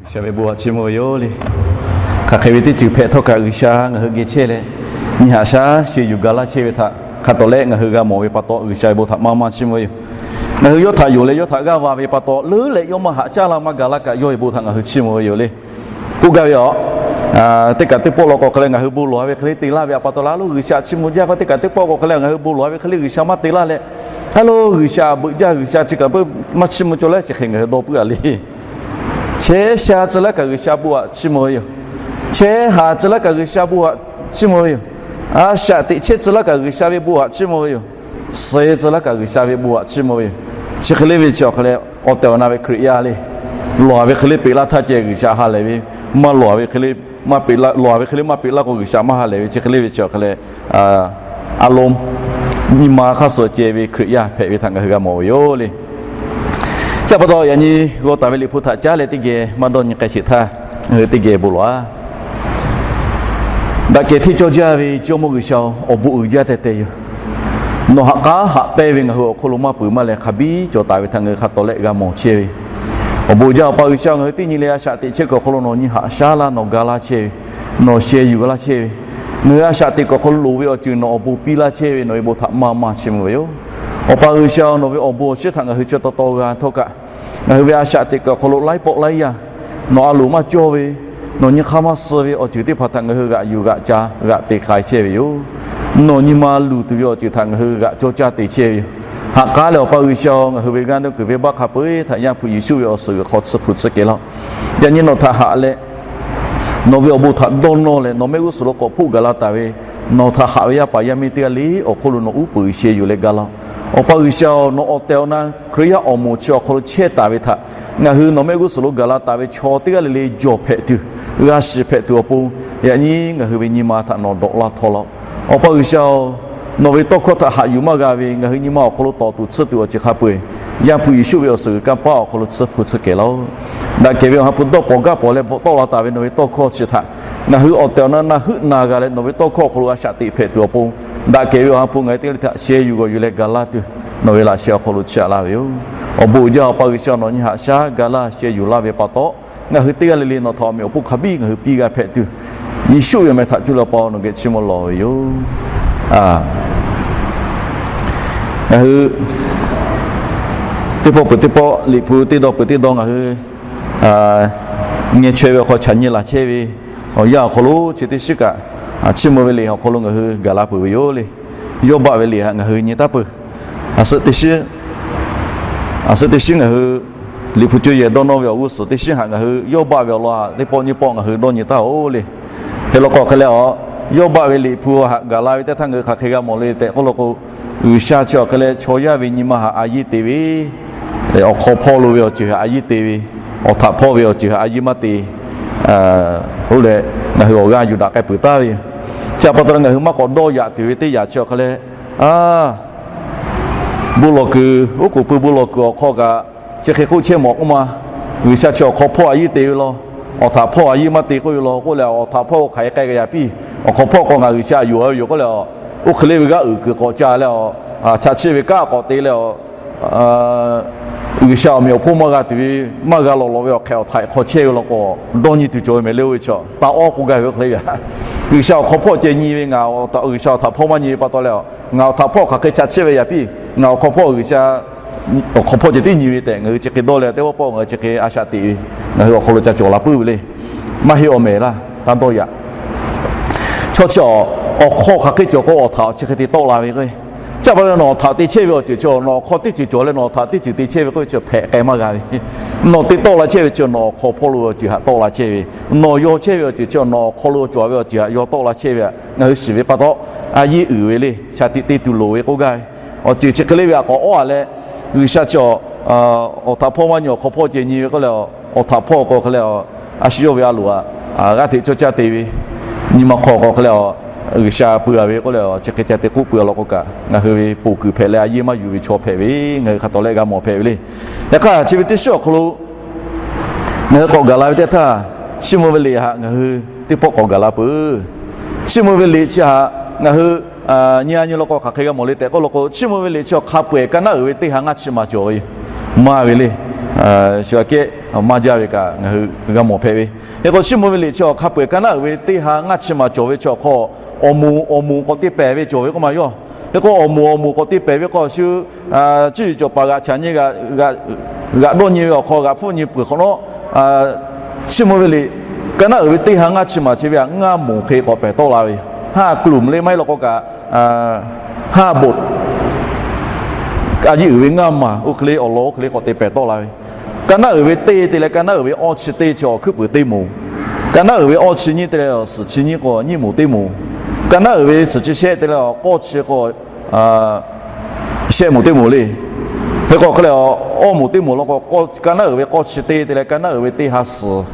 G'uiˬsha ve bon htaꞈ chiˇ mvuh ve yoˬ le. Hk'aˬ hk'e ve teˇ ceuˬ hpehꞈ htawˇ kaꞈ G'uiˬsha ngaˬ hui geh chehˇ leh, nyi haꞈ shaˉ sheh yuˬ ga laˇ chehˇ ve htaꞈ hk'a tawˍ lehˆ ngaˬ hui g'a mawˬ ve pa taw, G'uiˬsha ve bon htaꞈ maˇ maˇ chiˇ mvuh ve yoˬ. Ngaˬ hui yawˇ htaꞈ yonˍ leh yawˇ htaꞈ g'aˇ va ve pa taw, leuˉ leh yawˇ maˇ haꞈ shaˉ laˇ maˇ ga laˇ kaꞈ, yawˇ ve bon htaꞈ ngaˬ hui chiˇ mvuh ve yoˬ le. K'oˆ gaˇ ve yoˬ. Teˇ kaꞈ teˇ pawˆ law k'o hk'e leh ngaˬ hui bon lawˬ ve hk'e le te laˇ ve pa taw, laˇ lo G'uiˬsha chiˇ mvuh jaˇ k'o, teˇ kaꞈ teˇ pawˆ k'o hk'e leh ngaˬ hui bon lawˬ ve hk'e le G'uiˬsha maˇ te laˇ leh, a lo G'uiˬsha beuꞈ jaˇ, G'uiˬsha chi kaꞈ maˇ chiˇ mvuh cawˬ leh chi hk'e ngaˬ hui dawˇ puiˉ a le. Chehˇ sha tcuh laˇ kaꞈ G'uiˬsha bon htaꞈ chiˇ mvuh ve yoˬ. Chehˇ haˍ tcuh laˇ kaꞈ G'uiˬsha bon htaꞈ chiˇ mvuh ve yoˬ. A shaꞈ teꞈ chehˇ tcuh laˇ kaꞈ G'uiˬsha ve bon htaꞈ chiˇ mvuh ve yoˬ. Suh tcuh laˇ kaꞈ G'uiˬsha ve bon htaꞈ chiˇ mvuh ve yoˬ. Chi hk'e le ve chi awˬ hk'e leh, awˬ tehˬ awˬ na ve Hkriꞈ yaˇ le, lawˬ ve hk'e le peꞈ laˇ htaˇ ceh G'uiˬsha ha lehˬ ve, maˇ lawˬ ve hk'e le maˇ peꞈ laˇ, lawˬ ve hk'e le maˇ peꞈ laˇ k'o G'uiˬsha maˇ ha lehˬ ve, chi hk'e le ve chi awˬ hk'e leh, a lo nyi ma hk'aˇ suh ceh ve Hkriꞈ yaˇ hpehꞈ ve htaꞈ ngaˬ hui g'a mawˬ ve yoˬ le. Chi pa taw yaꞈ nyi g'aw taˍ ve Liꞈ hpu htaꞈ caˉ leh teˇ geh maˇ dawˇ nyi k'ai sheˍ htaˇ, ngaˬ hui teˇ geh bon lawˬ a. Daꞈ kehˬ hteˇ cawˇ jaˇ ve Jawˇmawˇ G'uiˬsha-oˬ, awˬ bon uiˍ jaˇ teh teh yoˬ. Nawˬ haꞈ k'aˉ haꞈ pehnˇ ve ngaˬ hui awˬ hk'oˆ lo maˇ peuˬ maˇ leh hk'a biˇ cawˬ taˍ ve htaꞈ ngaˬ hui hk'a tawˍ leh g'a mawˬ chehˇ ve, awˬ bon uiˍ jaˇ Awˬ pa G'uiˬsha-oˬ, ngaˬ hui teˇ nyi le a shaꞈ teꞈ chehˇ kuiˬ awˬ hk'aw lo nawˬ nyi haꞈ shaˉ laˇ, nawˬ ga laˇ chehˇ ve, nawˬ sheh yuˬ laˇ chehˇ ve, ngaˬ hui a shaꞈ teꞈ kuiˬ awˬ hk'aw lo loˍ ve awˬ ceuˬ nawˬ awˬ bon piˇ laˇ chehˇ ve, nawˬ ve bon htaꞈ maˇ maˇ chiˇ mvuh ve yoˬ. Awˬ pa G'uiˬsha-oˬ, nawˬ ve awˬ bon awˬ shinˉ htaꞈ ngaˬ hui chi taw taw g'a htawˇ kaꞈ, ngaˬ hui ve a shaꞈ teꞈ kuiˬ awˬ hk'aw lo laiˉ pawˆ laiˉ yaˇ nawˬ a loˍ maˇ cawˇ ve, nawˬ nyi hk'aˇ maˇ suh ve awˬ ceuˬ teˇ hpaˍ htaꞈ ngaˬ hui g'aꞈ yuˬ g'aꞈ ca g'aꞈ te k'ai chehˇ ve yoˬ. Nawˬ nyi ma luˬ tuˬ ve awˬ ceuˬ htaꞈ ngaˬ hui g'aꞈ cawˇ caˇ te chehˇ ve yoˬ. Haꞈ k'aˉ leh Awˬ pa G'uiˬsha-oˬ, ngaˬ hui ve g'aˇ nuˇ kuiˬ venˇbaˆ hk'a peu-eˬ htaꞈ Yaˇ hpu Yeˍsuˆ ve awˬ suhˍ g'uiˬ hk'aw tsuhˇ hpu tsuhˇ kehˬ laˇ-oˆ. Yaꞈ nyi nawˬ htaꞈ haꞈ leh, nawˬ ve awˬ bon htaꞈ dawˇ nawˇ leh nawˬ mehˆ g'uˇ suhˍ lo k'awꞈ hpoˆ gaˬ la taˍ ve, nawˬ htaꞈ haꞈ ve yaˇ paˍ yaˇ miˇ teˇ g'aˇ le awˬ hk'oˆ lo nawˬ uˉ peunˍ sheh yuˬ leh ga laˇ-oˆ. Awˬ pa G'uiˬsha-oˬ, nawˬ awˬ tehˬ awˬ na Hkriꞈ yaˇ awˬ moˍ chi awˬ hk'aw lo chehˇ taˍ ve htaꞈ ngaˬ hui nawˬ mehˆ g'uˇ suhˍ lo gaˬ la taˍ ve chaw teˇ g'aˇ le le jawˬ hpehꞈ tuˬ, g'a shiˍ hpehꞈ tuˬ awˬ pon, yaꞈ nyi ngaˬ hui ve nyi ma htaꞈ nawˬ dawꞈ laˇ htawˇ laˇ-oˆ. Awˬ pa G'uiˬsha-oˬ, nawˬ ve tawˇ hkawˇ htaꞈ haꞈ yuˬ maˇ g'a ve, ngaˬ hui nyi ma awˬ hk'aw lo tawˍ tuˬ tsuhˇ tuˬ awˬ ceuˬ hk'a peu-eˬ, Yaˇ hpu Yeˍsuˆ ve awˬ suhˍ g'uiˬ kanˇ paˆ awˬ hk'aw lo tsuhˇ hpu tsuhˇ kehˬ laˇ-oˆ. Daꞈ kehˬ ve awˬ ha hpu dawˇ pawˍ gaˇ pawˍ leh bvuhꞈ tawˆ la taˍ ve nawˬ ve tawˇ hkawˇ chi htaꞈ ngaˬ hui awˬ tehˬ awˬ na na heuˆ na g'a leh nawˬ ve tawˇ hkawˇ awˬ hk'aw lo a shaꞈ teꞈ hpehꞈ tuˬ awˬ pon, daꞈ kehˬ ve awˬ ha hpu ngaˬ hui teˇ g'aˇ le htaꞈ sheh yuˬ g'awˬ yuˬ leh ga laˇ tuˬ nawˬ ve laꞈ sheh awˬ hk'aw lo chiˇ aꞈ laˇ ve yoˬ. Awˬ bon uiˍ jaˇ Awˬ pa G'uiˬsha, nawˬ nyi haꞈ shaˉ ga laˇ sheh yuˬ laˇ ve pa taw, ngaˬ hui teˇ g'aˇ le le nawˬ htaꞈ awˬ meꞈ awˬ hponˇ hk'a biˇ ngaˬ hui piˇ g'a hpehꞈ tuˬ, Yeˍsuˆ ve awˬ meh htaꞈ cuˇ leh Awˬ pa nawˬ geh chiˇ mvuh lawˬ ve yoˬ. Ngaˬ hui teˇ pawˆ peuˬ teˇ pawˆ, Liꞈ hpu teˇ dawˇ peuˬ teˇ dawˇ ngaˬ hui ngeh chaweh ve awˬ hk'aw chaꞈ nyi laˬ chehˇ ve awˬ yanˇ awˬ hk'aw lo chi teˇ shiˉ kaꞈ, chiˇ mvuh ve liꞈ awˬ hk'aw lo ngaˬ hui gaˬ la peuˬ ve yoˬ le. Yawˇbaˆ ve liꞈ htaꞈ ngaˬ hui nyi taˉ peuˬ. A suhˆ teˇ shiˉ, a suhˆ teˇ shiˉ ngaˬ hui Liꞈ hpu cuˇ yehˬ dawˇ nawˇ ve awˬ g'uˇ suhˍ teˇ shiˉ htaꞈ ngaˬ hui Yawˇbaˆ ve awˬ lawn htaꞈ teˇ pawˆ nyiˇ pawˆ ngaˬ hui dawˇ nyi taˉ-oˬ le. Hk'e law k'o hk'e leh a, Yawˇbaˆ ve Liꞈ hpu htaꞈ gaˬ la ve teˇ htaˇ ngaˬ hui hk'aˬ hk'e g'a mawˬ le tehꞈ k'oˆ law k'o, G'uiˬsha chi awˬ hk'e leh chaw yaˇ ve nyi ma htaꞈ a yiˇ te ve, awˬ hk'aw hpawˇ lo ve awˬ ceuˬ htaꞈ a yiˇ te ve, awˬ htaꞈ hpawˇ ve awˬ ceuˬ htaꞈ a yiˇ maˇ te. Oˇ leh ngaˬ hui awˬ g'aˇ yuˬ daꞈ k'ai peuˬ taˍ ve yoˬ. Chi htaꞈ pa taw leh ngaˬ hui maˇ k'awꞈ dawˇ yaꞈ tuˬ ve teˇ yanˇ chi awˬ hk'e leh, a, bon lawˬ kuiˬ, oˉ k'oˍ pui bon lawˬ kuiˬ awˬ hk'aw kaꞈ chi hk'e k'oˆ chehˇ mawˬ k'oˆ ma, G'uiˬsha chi awˬ hk'aw hpawˇ a yiˇ te ve law, awˬ htaꞈ hpawˇ a yiˇ maˇ te k'oˆ ve law k'oˆ leh, awˬ htaꞈ hpawˇ hk'aˬ hk'e k'ai g'a yaꞈ piˇ, awˬ hk'aw hpawˇ k'aw ngaˬ G'uiˬsha yuˬ a ve yoˬ k'oˆ leh, oˇ hk'e le ve g'aˇ uiˍ kuiˬ k'awꞈ ca leh, chaꞈ chiˆ ve kanˉ k'awꞈ te leh, G'uiˬsha awˬ meꞈ awˬ hponˇ maˇ g'a tuˬ ve, maˇ g'a lawˬ lawˬ ve awˬ hk'e awˬ htaꞈ hk'aw chehˇ ve law k'o, dawˇ nyi tuˬ cawˬ ve mehˍ le oˇ ve chaw. Taˇ awˉ k'oˆ gaˇ ve oˇ hk'e le ve, G'uiˬsha awˬ hk'aw hpawˇ ceh nyi ve, ngaˬ G'uiˬsha awˬ htaꞈ hpawˇ maˇ nyi ve pa taw leh, ngaˬ awˬ htaꞈ hpawˇ hk'aˬ hk'e chaꞈ chiˆ ve yaꞈ piˇ, ngaˬ awˬ hk'aw hpawˇ G'uiˬsha awˬ hk'aw hpawˇ ceh tiˉ nyi ve tehꞈ ngaˬ hui chi hk'e dawˇ leh teˇ pawˆ pawˆ ngaˬ hui chi hk'e a shaꞈ teꞈ ve, ngaˬ hui awˬ hk'aw lo ca cawˬ la puiˉ ve le. Maˇ heˆ awˬ mehˍ laˇ, taˇ dawˇ yaꞈ. Chaw chi awˬ hk'aw hk'aˬ hk'e cawˬ k'o awˬ htaꞈ chi hk'e te tawˆ la ve k'o, chi pa taw nawˬ awˬ htaꞈ te chehˇ ve awˬ ceuˬ chi nawˬ awˬ hk'aw teˇ ceuˬ cawˬ leh nawˬ awˬ htaꞈ teˇ ceuˬ te chehˇ ve k'o chi hpehꞈ k'ai maˇ g'a ve. Nawˬ te tawˆ la chehˇ ve chi nawˬ awˬ hk'aw hpawˇ lo ve awˬ ceuˬ htaꞈ tawˆ la chehˇ ve, nawˬ yaw chehˇ ve awˬ ceuˬ chi nawˬ awˬ hk'aw lo cawˬ ve awˬ ceuˬ htaꞈ yaw tawˆ la chehˇ ve htaꞈ ngaˬ hui shiˍ ve pa taw, a yiˇ uiˍ ve le, shaˍ tiꞈ te tuˬ loˍ ve k'oˆ gaˇ ve. Awˬ ceuˬ chi hk'e le ve htaꞈ k'awꞈ awˉ a leh, G'uiˬsha chi awˬ htaꞈ hpawˇ maˇ nyi awˬ hk'aw hpawˇ ceh nyi ve k'oˆ leh, awˬ htaꞈ hpawˇ k'o hk'e leh, a shu yawˇ ve a loˍ htaꞈ g'aˇ hteꞈ cawˇ caˇ te ve, nyi ma hk'aw k'o hk'e leh, G'uiˬsha pui a ve k'oˆ leh, chi hk'e ca te k'oˆ pui a law k'o kaꞈ, ngaˬ hui ve poˬ kuiˬ hpehꞈ leh a yiˇ maˇ yuˬ ve chaw hpehꞈ ve ngaˬ hui hk'a tawˍ leh g'a mawˬ hpehꞈ ve le. Yaꞈ hk'aˇ chi ve teˇ shiˉ awˬ hk'aw lo ngaˬ hui k'awꞈ gaˬ la ve teˇ htaˇ, chiˇ mvuh ve liꞈ htaꞈ ngaˬ hui teˇ pawˆ k'awꞈ gaˬ la peuˬ. Chiˇ mvuh ve liꞈ chi htaꞈ ngaˬ hui nyi a nyi law k'o hk'aˬ hk'e g'a mawˬ le tehꞈ k'oˆ law k'o, chiˇ mvuh ve liꞈ chi awˬ hk'a peu-eˬ ka naˉ uiˍ ve teˇ ha ngaˇ chi ma cawˬ ve yoˬ. maˇ ve le. Shu aꞈ kehˉ maˇ jaˇ ve kaꞈ ngaˬ hui g'a mawˬ hpehꞈ ve. Hk'e k'o, chiˇ mvuh ve liꞈ chi awˬ hk'a peu-eˬ ka naˉ uiˍ ve teˇ ha ngaˇ chi maˬ cawˬ ve chi awˬ hk'aw, awˬ moˍ awˬ moˍ k'awꞈ te pehˍ ve cawˬ ve k'oˆ ma yoˬ. Hk'e k'o, awˬ moˍ awˬ moˍ k'awꞈ te pehˍ ve k'o, shu cuˇ yiˍ cawˬ paˍ g'aꞈ chaꞈ nyi, g'aꞈ dawˇ nyi ve awˬ hk'aw g'aꞈ hpfuhˆ nyi peuˬ hk'awꞈ nawˉ, chiˇ mvuh ve liꞈ ka naˉ uiˍ ve teˇ ha ngaˇ chi maˬ chi ve htaꞈ ngaˇ moˍ hk'e k'awꞈ pehˍ tawˆ la ve yoˬ. Haˇ กลุ่ม le maˇ heˆ law k'o kaꞈ, haˇ บท a yiˇ uiˍ ve ngaˇ maˬ oˇ hk'e le, awˬ lawn oˇ hk'e le k'awꞈ te pehˍ tawˆ la ve. Ka naˉ uiˍ ve teˇ te leh ka naˉ uiˍ ve awˇ chi teˇ chi awˬ hkuiˉ puiˍ teˇ moˍ. Ka naˉ uiˍ ve awˇ chi nyiˇ te leh suhˍ chi nyiˇ k'o nyiˇ moˍ teˇ moˍ. Ka naˉ uiˍ ve suhˍ chi shehˆ te leh k'awˇ chi k'o shehˆ moˍ teˇ moˍ le. Hk'e k'o hk'e leh, awˇ moˍ teˇ moˍ law k'o, ka naˉ uiˍ ve k'awˇ chi teˇ te leh ka naˉ uiˍ ve teˇ ha suhˍ.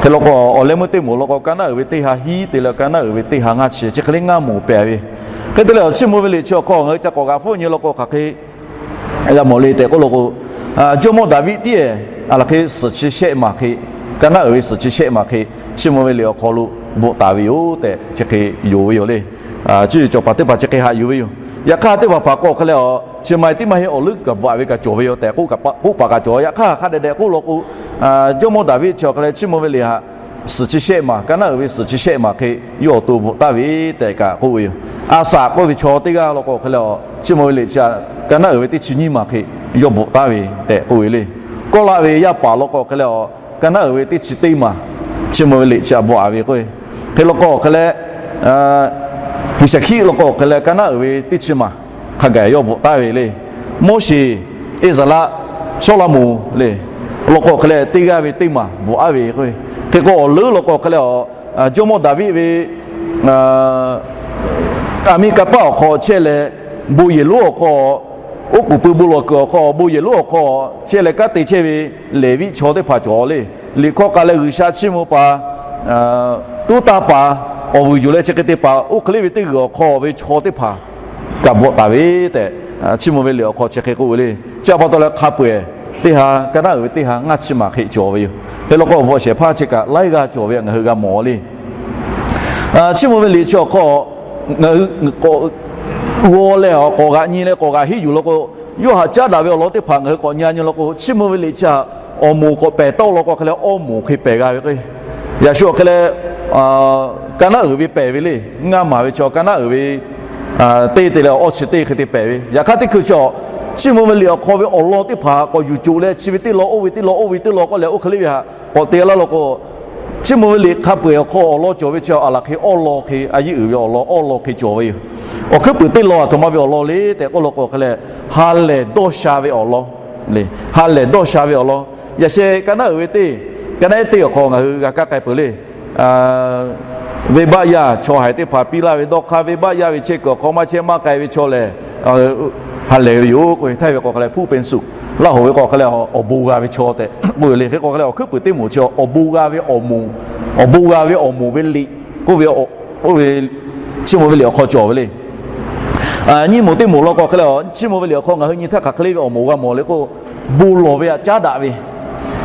Hk'e law k'o, awˬ leh meuˇ teˇ moˍ law k'o, ka naˉ uiˍ ve teˇ ha hiˉ te leh ka naˉ uiˍ ve teˇ ha ngaˇ chi, chi hk'e le ngaˇ moˍ pehˍ ve. Hk'e te leh, chiˇ mvuh ve liꞈ chi awˬ hk'aw ngaˬ hui ca k'awꞈ g'aꞈ hpfuhˆ nyi law k'o, hk'aˬ hk'e g'a mawˬ le tehꞈ k'oˆ law k'o, Jawˇmawˇ Daˍviˆ tiˉ-ehˍ, a laˬ hk'e suhˍ chi shehˆ maˬ hk'e, ka naˉ uiˍ ve suhˍ chi shehˆ maˬ hk'e, chiˇ mvuh ve liꞈ awˬ hk'aw lo bvuhꞈ taˍ ve yoˬ tehꞈ chi hk'e yonˍ ve yoˬ le. Cuˇ yiˍ cawˬ paˍ teˇ hpaˍ chi hk'e haꞈ yuˬ ve yoˬ. Yaꞈ hk'aˇ, teˇ hpaˍ hpaˍ k'o hk'e leh, chi ma tiˉ maˇ heˆ, awˬ leuˉ kaꞈ bvuhꞈ-a ve kaꞈ cawˬ ve yoˬ tehꞈ k'oˆ paˍ kaꞈ cawˬ. Yaꞈ hk'aˇ, hk'a dehꞈ dehꞈ k'oˆ law k'o, Jawˇmawˇ Daˍviˆ chi awˬ hk'e leh chiˇ mvuh ve liꞈ htaꞈ suhˍ chi shehˆ maˬ, ka naˉ uiˍ ve suhˍ chi shehˆ maˬ hk'e yawˇ awˬ to bvuhꞈ taˍ ve tehꞈ kaꞈ k'oˆ ve yoˬ. Aˍsaˍ k'oˆ ve chaw teˇ g'aˇ law k'o hk'e leh, chiˇ mvuh ve liꞈ chi htaꞈ ka naˉ uiˍ ve teˇ chi nyiˇ maˬ hk'e yawˇ bvuhꞈ taˍ ve tehꞈ k'oˆ ve le. Kawˇlaˆ ve yaˇ paˍ law k'o hk'e leh, ka naˉ uiˍ ve teˇ chi teˇ maˬ, chiˇ mvuh ve liꞈ chi htaꞈ bvuhꞈ-a ve k'oˆ ve. Hk'e law k'o hk'e leh, Heˍsaˍhkiˆ law k'o hk'e leh ka naˉ uiˍ ve teˇ chi maˬ hk'a gaˬ yawˇ bvuhꞈ taˍ ve le. Moˉseˍ, Eˇzaˍlaˆ, Sawˉlaꞈmonˍ le, law k'o hk'e leh teˇ g'aˇ ve teˇ maˬ bvuhꞈ-a ve k'oˆ ve. Hk'e k'o, awˬ leuˉ law k'o hk'e leh, Jawˇmawˇ Daˍviˆ ve aˬ miˇ kanˇ paˆ awˬ hk'aw chehˇ leh, bon yehˬ lonˉ awˬ hk'aw, oˉ k'oˍ pui bon lawˬ kuiˬ awˬ hk'aw, bon yehˬ lonˉ awˬ hk'aw chehˇ leh kanˉ te chehˇ ve Leˍviˆ chaw teˇ hpaˍ cawˬ le. Liꞈ hkawˇ k'ai leh G'uiˬsha chiˇ mvuh paˍ, tuˉ taˇ paˍ, awˬ vuiˬ yuˬ leh chi hk'e te paˍ, oˇ hk'e le ve teˇ g'uiˬ awˬ hk'aw ve chaw teˇ hpaˍ kaꞈ bvuhꞈ taˍ ve tehꞈ, chiˇ mvuh ve liꞈ awˬ hk'aw chi hk'e k'oˆ ve le. Chi pa taw leh hk'a peu-eˬ teˇ ha, ka naˉ uiˍ ve teˇ ha ngaˇ chi maˬ hk'e cawˬ ve yoˬ. Hk'e law k'o, bvuhꞈ shehˍ hpaˇ chi kaꞈ laiˉ g'aˇ cawˬ ve ngaˬ hui g'a mawˬ le. Chiˇ mvuh ve liꞈ chi awˬ hk'aw ngaˬ hui k'awꞈ g'aw leh, k'awꞈ g'aꞈ nyi leh k'awꞈ g'aꞈ hiˆ yuˬ law k'o, yawˇ htaꞈ caˉ daꞈ ve awˬ lawn teˇ hpaˍ ngaˬ hui k'awꞈ nyi nyi law k'o, chiˇ mvuh ve liꞈ chi htaꞈ awˬ moˍ k'awꞈ pehˍ tawˆ law k'o hk'e leh, awˇ moˍ hk'e pehˍ g'a ve k'o, yaꞈ shu awˬ hk'e leh, ka naˉ uiˍ ve pehˍ ve le. Ngaˇ maˬ ve chaw ka naˉ uiˍ ve teˇ te leh awˇ chi teˇ hk'e te pehˍ ve. Yaꞈ hk'aˇ, teˇ hkui chi chiˇ mvuh ve liꞈ awˬ hk'aw ve awˬ lawn teˇ hpaˍ k'awꞈ yuˬ coˬ leh, chi ve teˇ lawn oˇ ve teˇ lawn oˇ ve teˇ lawn k'oˆ leh, oˇ hk'e le ve htaꞈ k'awꞈ te laˇ law k'o, chiˇ mvuh ve liꞈ hk'a peu-eˬ awˬ hk'aw awˬ lawn cawˬ ve chi a laˬ hk'e awˇ lawn hk'e, a yiˇ uiˍ ve awˬ lawn awˇ lawn hk'e cawˬ ve yoˬ. Awˬ hkuiˉ puiˍ teˇ lawn aˬ htoꞈ ma ve awˬ lawn le tehꞈ k'oˆ law k'o hk'e leh, ha lehˬ dawˇ sha ve awˬ lawn le. Ha lehˬ dawˇ sha ve awˬ lawn. Yaꞈ sheh ka naˉ uiˍ ve teˇ, ka naˉ ehˉ teˇ awˬ hk'aw ngaˬ hui g'a kaˇ k'ai peuˬ le. Venˇbaˆ yaˇ chaw haiˬ teˇ hpaˍ piˇ laˇ ve dawˇ hk'aˇ, venˇbaˆ yaˇ ve chehˇ kuiˬ awˬ hk'aw maˇ chehˇ maˇ k'ai ve chaw lehˬ, ha lehˬ ve yoˬ k'oˆ ve. Htaiˇ ve k'o hk'e leh ผู้เป็นสุข, Laˇ hoꞈ ve k'o hk'e leh awˬ bon g'a ve chaw tehꞈ k'oˆ ve le. Hk'e k'o hk'e leh awˬ hkuiˉ puiˍ teˇ moˍ chi awˬ bon g'a ve awˬ moˍ, awˬ bon g'a ve awˬ moˍ ve liꞈ k'oˆ ve, oˇ ve chiˇ mvuh ve liꞈ awˬ hk'aw cawˬ ve le. Nyiˇ moˍ teˇ moˍ law k'o hk'e leh, chiˇ mvuh ve liꞈ awˬ hk'aw ngaˬ hui nyi htaˇ hk'aˬ hk'e le ve awˬ moˍ g'a mawˬ le k'o, bon lawˬ ve htaꞈ caˉ daꞈ ve,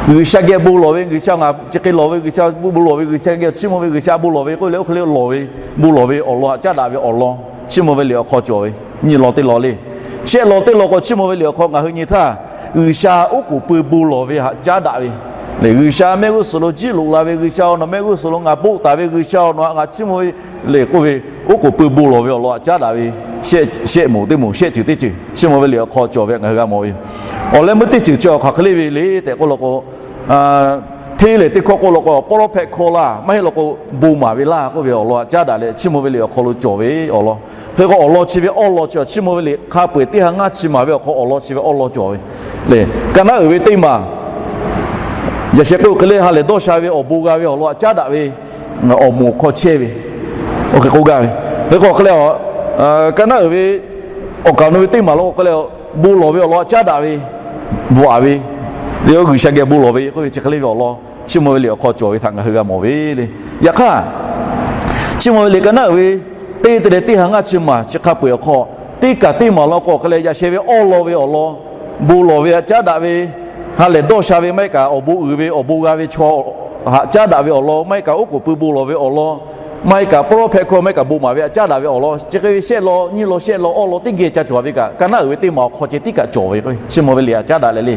G'uiˬsha geh bon lawˬ ve, G'uiˬsha ngaˬ chi hk'e lawˬ ve, G'uiˬsha bon lawˬ ve, G'uiˬsha geh chiˇ mvuh ve, G'uiˬsha bon lawˬ ve k'oˆ leh, oˇ hk'e le lawˬ ve, bon lawˬ ve awˬ lawn htaꞈ caˉ daꞈ ve awˬ lawn chiˇ mvuh ve liꞈ awˬ hk'aw cawˬ ve nyiˇ lawn teˇ lawn le. Shehˆ lawn teˇ lawn k'o, chiˇ mvuh ve liꞈ awˬ hk'aw ngaˬ hui nyi htaˇ, G'uiˬsha oˉ k'oˍ pui bon lawˬ ve htaꞈ caˉ daꞈ ve le. G'uiˬsha mehˆ g'uˇ suhˍ lo jiˇ loꞈ la ve, G'uiˬsha awˬ nawˬ mehˆ g'uˇ suhˍ lo ngaˬ boˆ taˍ ve, G'uiˬsha awˬ nawˬ htaꞈ ngaˬ chiˇ mvuh ve le k'oˆ ve, oˉ k'oˍ pui bon lawˬ ve awˬ lawn htaꞈ caˉ daꞈ ve shehˆ moˍ teˇ moˍ, shehˆ ceuˬ teˇ ceuˬ chiˇ mvuh ve liꞈ awˬ hk'aw cawˬ ve ngaˬ hui g'a mawˬ ve yoˬ. Awˬ leh meuˇ teˇ ceuˬ chi awˬ hk'aˬ hk'e le ve le tehꞈ k'oˆ law k'o, hteˇ lehˬ teˇ hkawˇ k'oˆ law k'o, ปรphèt คอ laˇ, maˇ heˆ law k'o, bon maˍ ve laˇ k'oˆ ve awˬ lawn htaꞈ caˉ daꞈ leh chiˇ mvuh ve liꞈ awˬ hk'aw lo cawˬ ve awˬ lawn. Hk'e k'o, awˬ lawn chi ve awˇ lawn chi, chiˇ mvuh ve liꞈ hk'a peu-eˬ teˇ ha ngaˇ chi maˍ ve awˬ hk'aw awˬ lawn chi ve awˇ lawn cawˬ ve le. Ka naˉ uiˍ ve teˇ maˬ, yaꞈ sheh k'oˆ hk'e le, ha lehˬ dawˇ sha ve awˬ bon g'a ve awˬ lawn htaꞈ caˉ daꞈ ve awˬ moˍ hk'aw chehˇ ve, oˇ hk'e k'oˆ gaˇ ve. Hk'e k'o hk'e leh, ka naˉ uiˍ ve awˬ kaˍ awˬ nu ve teˇ maˬ law k'o hk'e leh, bon lawˬ ve awˬ lawn htaꞈ caˉ daꞈ ve, bvuhꞈ-a ve le. G'uiˬsha geh bon lawˬ ve k'oˆ ve chi hk'e le ve awˬ lawn chiˇ mvuh ve liꞈ awˬ hk'aw cawˬ ve htaꞈ ngaˬ hui g'a mawˬ ve le. Yaꞈ hk'aˇ, chiˇ mvuh ve liꞈ ka naˉ uiˍ ve teˇ te leh teˇ ha ngaˇ chi maˍ chi hk'a peu-eˬ awˬ hk'aw, teˇ kaˬ teˇ maˬ law k'o hk'e leh, yaꞈ sheh ve awˇ lawn ve awˬ lawn, bon lawˬ ve htaꞈ caˉ daꞈ ve, ha lehˬ dawˇ sha ve maˇ heˆ kaꞈ, awˬ bon uiˍ ve awˬ bon g'a ve chaw htaꞈ caˉ daꞈ ve awˬ lawn maˇ heˆ kaꞈ, oˉ k'oˍ pui bon lawˬ ve awˬ lawn, Maˇ heˆ kaꞈ prophet hkawˇ maˇ heˆ kaꞈ bon maˍ ve htaꞈ caˉ daꞈ ve awˬ lawn chi hk'e ve shehˆ law nyiˇ law shehˆ law awˇ law teˇ geh ca cawˬ ve kaꞈ, ka naˉ uiˍ ve teˇ maˬ awˬ hk'aw ceh tiˉ kaꞈ cawˬ ve k'o, chiˇ mvuh ve liꞈ htaꞈ caˉ daꞈ leh le.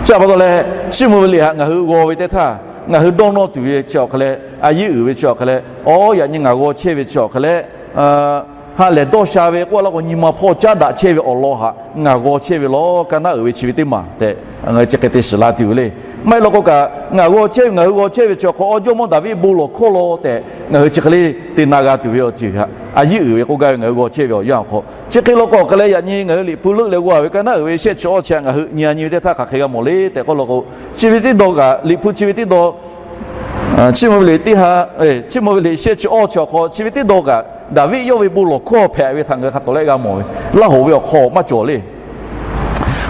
Chi pa taw leh, chiˇ mvuh ve liꞈ htaꞈ ngaˬ hui g'aw ve teˇ htaˇ, ngaˬ hui dawˇ nawˇ tuˬ ve chi awˬ hk'a leh, a yiˉ uiˍ ve chi awˬ hk'a leh, awˉ yaꞈ nyi ngaˬ g'aw chehˇ ve chi awˬ hk'a leh, ha lehˬ dawˇ sha ve k'oˆ laˇ k'o, nyi ma hpawˇ caˉ daꞈ chehˇ ve awˬ lawn htaꞈ ngaˬ g'aw chehˇ ve law, ka naˉ uiˍ ve chi ve teˇ maˬ tehꞈ ngaˬ hui chi hk'e te shiˍ la tuˬ ve le. Maˇ heˆ law k'o kaꞈ, ngaˬ g'aw chehˇ ve, ngaˬ hui g'aw chehˇ ve chi awˬ hk'aw, awˬ Jawˇ mawˇ Daˍviˆ bon lawˬ hkawˇ law tehꞈ ngaˬ hui chi hk'e le te na g'a tuˬ ve awˬ ceuˬ htaꞈ a yiˉ uiˍ ve k'oˆ gaˇ ve ngaˬ hui g'aw chehˇ ve awˬ yanˇ awˬ hk'aw, chi hk'e law k'o awˬ hk'a leh yaꞈ nyi ngaˬ hui Liꞈ hpu leuˆ leh g'aw ve ka naˉ uiˍ ve shehˆ chi awˇ chi htaꞈ ngaˬ hui nyi nyi ve teˇ htaˇ hk'aˬ hk'e g'a mawˬ le tehꞈ k'oˆ law k'o, chi ve teˇ dawˇ kaꞈ, Liꞈ hpu chi ve teˇ dawˇ, chiˇ mvuh ve liꞈ teˇ ha, chiˇ mvuh ve liꞈ shehˆ chi awˇ chi awˬ hk'aw chi ve teˇ dawˇ kaꞈ, Daˍviˆ yawˇ ve bon lawˬ hkawˇ hpehꞈ ve htaꞈ ngaˬ hui hk'a tawˍ leh g'a mawˬ ve. Laˇ hoˍ ve awˬ hk'aw maˇ cawˬ le.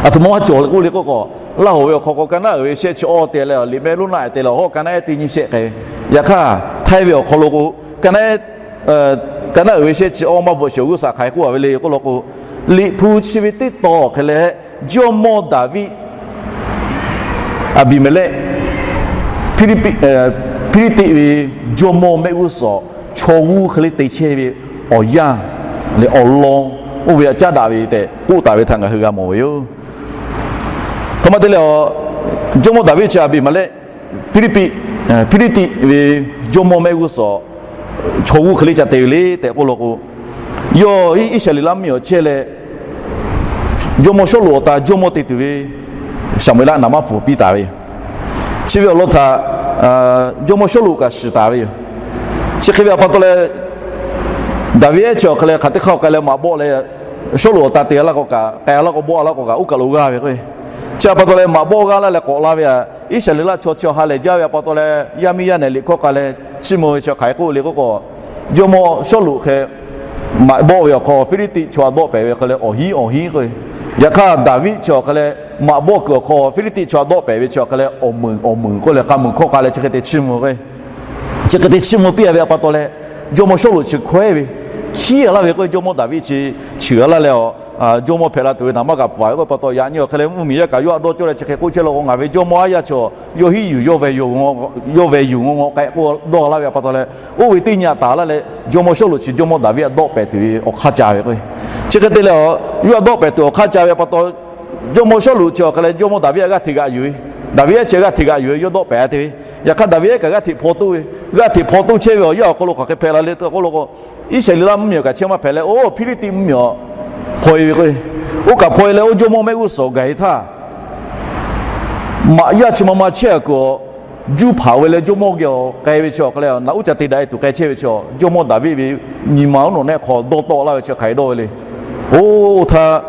Aˬ htoꞈ ma maˇ cawˬ le k'oˆ le k'oˆ k'o, Laˇ hoˍ ve awˬ hk'aw k'o, ka naˉ uiˍ ve shehˆ chi awˇ te leh, liꞈ mehˆ lonˉ naˆ te leh, awˬ hawˉ ka naˉ ehˉ teˇ nyiˇ shehˆ k'ai ve. Yaꞈ hk'aˇ, Htaiˇ ve awˬ hk'aw lo k'o, ka naˉ ehˉ, ka naˉ uiˍ ve shehˆ chi awˇ maˇ bvuhꞈ shehˍ awˬ g'uˇ suhˍ hk'aˬ hk'e k'oˆ a ve le k'oˆ law k'o, Liꞈ hpu chi ve teˇ tawn awˬ hk'e leh, Jawˇ mawˇ Daˍviˆ Aˍbiˍmeˍlehˆ, Hpiˇliˇtiˆ ve jawˇ mawˇ mehˆ g'uˇ suhˍ chaw g'uˇ hk'e le te chehˇ ve awˬ yanˇ leh awˬ lawn, oˇ ve htaꞈ caˉ daꞈ ve tehꞈ k'oˆ taˍ ve htaꞈ ngaˬ hui g'a mawˬ ve yoˬ. Htoꞈ ma te leh, jawˇ mawˇ Daˍviˆ chi Aˍbiˍmeˍlehˆ, Hpiˇliˇtiˆ, Hpiˇliˇtiˆ ve jawˇ mawˇ mehˆ g'uˇ suhˍ chaw g'uˇ hk'e le ca te ve le tehꞈ k'oˆ law k'o, yawˇ Iˉsaˍreˍlaˆ mvuhˇmiˬ awˬ chehˇ leh, jawˇ mawˇ Sawˉluꞈ awˬ ta jawˇ mawˇ te tuˬ ve Saˍmo-eˍlaˆ naˍ manˇ pfuhˍ piˇ taˍ ve yoˬ. Chi ve awˬ lawn htaꞈ jawˇ mawˇ Sawˉluꞈ kaꞈ shiˍ taˍ ve yoˬ. Chi hk'e ve pa taw leh, Daˍviˆ ehˉ chi awˬ hk'a leh hk'aˬ teˇ hk'aˇ k'ai leh maꞈ bawˆ leh, Sawˉluꞈ awˬ ta te laˇ k'o kaꞈ, k'ai laˇ k'o bawˆ laˇ k'o kaꞈ, oˇ kaˬ lo g'aˇ ve k'o, chi pa taw leh maꞈ bawˆ g'aˇ laˇ leh k'awꞈ la ve a, Iˉsaˍreˍlaˆ chaw chi awˬ ha lehˬ jaˇ ve pa taw leh, yaˇ miˇ yaˇ nehˬ liꞈ hkawˇ k'ai leh, chiˇ mvuh ve chi hk'aˬ hk'e k'oˆ le k'oˆ k'o, jawˇ mawˇ Sawˉluꞈ hk'e maꞈ bawˆ ve awˬ hk'aw Hpiˇliˇtiˆ chaw htaꞈ dawˆ pehˍ ve hk'e leh awˬ hinˉ awˬ hinˉ k'o, yaꞈ hk'aˇ Daˍviˆ chi awˬ hk'a leh maꞈ bawˆ kuiˬ awˬ hk'aw Hpiˇliˇtiˆ chaw htaꞈ dawˆ pehˍ ve chi awˬ hk'a leh awˬ meunˍ awˬ meunˍ k'oˆ leh k'a meunˍ hkawˇ k'ai leh chi hk'e te chiˇ mvuh k'o, chi hk'e te chiˇ mvuh piˇ a ve pa taw leh, jawˇ mawˇ Sawˉluꞈ chi hkawehˉ ve, hkiˉ a laˇ ve k'o, jawˇ mawˇ Daˍviˆ chi cheuˬ a laˇ leh, jawˇ mawˇ hpehꞈ la tuˬ ve naˍ manˇ kaꞈ pfuhˍ ve k'oˆ pa taw, yaꞈ nyi awˬ hk'a leh mvuhˇmiˬ yaˇ kaꞈ yawˇ htaꞈ dawˇ cawˇ leh chi hk'e k'oˆ chehˇ law k'o, ngaˬ ve jawˇ mawˇ aˉ yaˇ chaw yawˇ hiˉ yuˬ yawˇ ve yuˬ ngaw ngaw k'ai k'oˆ dawˇ laˇ ve pa taw leh, oˇ ve teˇ nyi htaꞈ taˍ laˇ leh, jawˇ mawˇ Sawˉluꞈ chi jawˇ mawˇ Daˍviˆ htaꞈ dawˆ pehˍ tuˬ ve awˬ hk'aˇ ca ve k'o, chi hk'e te leh, yawˇ htaꞈ dawˆ pehˍ tuˬ awˬ hk'aˇ ca ve pa taw, jawˇ mawˇ Sawˉluꞈ chi awˬ hk'a leh jawˇ mawˇ Daˍviˆ htaꞈ g'aˇ hteꞈ g'aꞈ yuˬ ve, Daˍviˆ ehˉ chi g'aˇ hteꞈ g'aꞈ yuˬ ve yawˇ dawˆ pehˍ te ve, yaꞈ hk'aˇ Daˍviˆ ehˉ kaꞈ g'aˇ hteꞈ hpaw toˆ ve, g'aˇ hteꞈ hpaw toˆ chehˇ ve awˬ yanˇ awˬ hk'aw lo hk'aˬ hk'e hpehꞈ la le tehꞈ k'oˆ law k'o, Iˉsaˍreˍlaˆ mvuhˇmiˬ awˬ kaꞈ chehˇ maˇ hpehꞈ leh, oˇ Hpiˇliˇtiˆ mvuhˇmiˬ awˬ hpaw e ve k'o, oˇ kaꞈ hpaw e leh oˇ jawˇ mawˇ mehˆ g'uˇ suhˍ gaˬ e htaˇ, maꞈ yaˇ chi ma ma chehˇ a kuiˬ awˬ juˇ hpaˍ ve leh jawˇ mawˇ geh awˬ k'ai ve chi awˬ hk'a leh, naꞈ uˉ ca te daꞈ e tuˬ k'ai chehˇ ve chi, jawˇ mawˇ Daˍviˆ ve nyi ma oˉ nawˬ nehˆ hk'aw dawˇ tawˆ laˇ ve chi hk'aˬ hk'e dawˇ ve le. Oˇ htaˇ,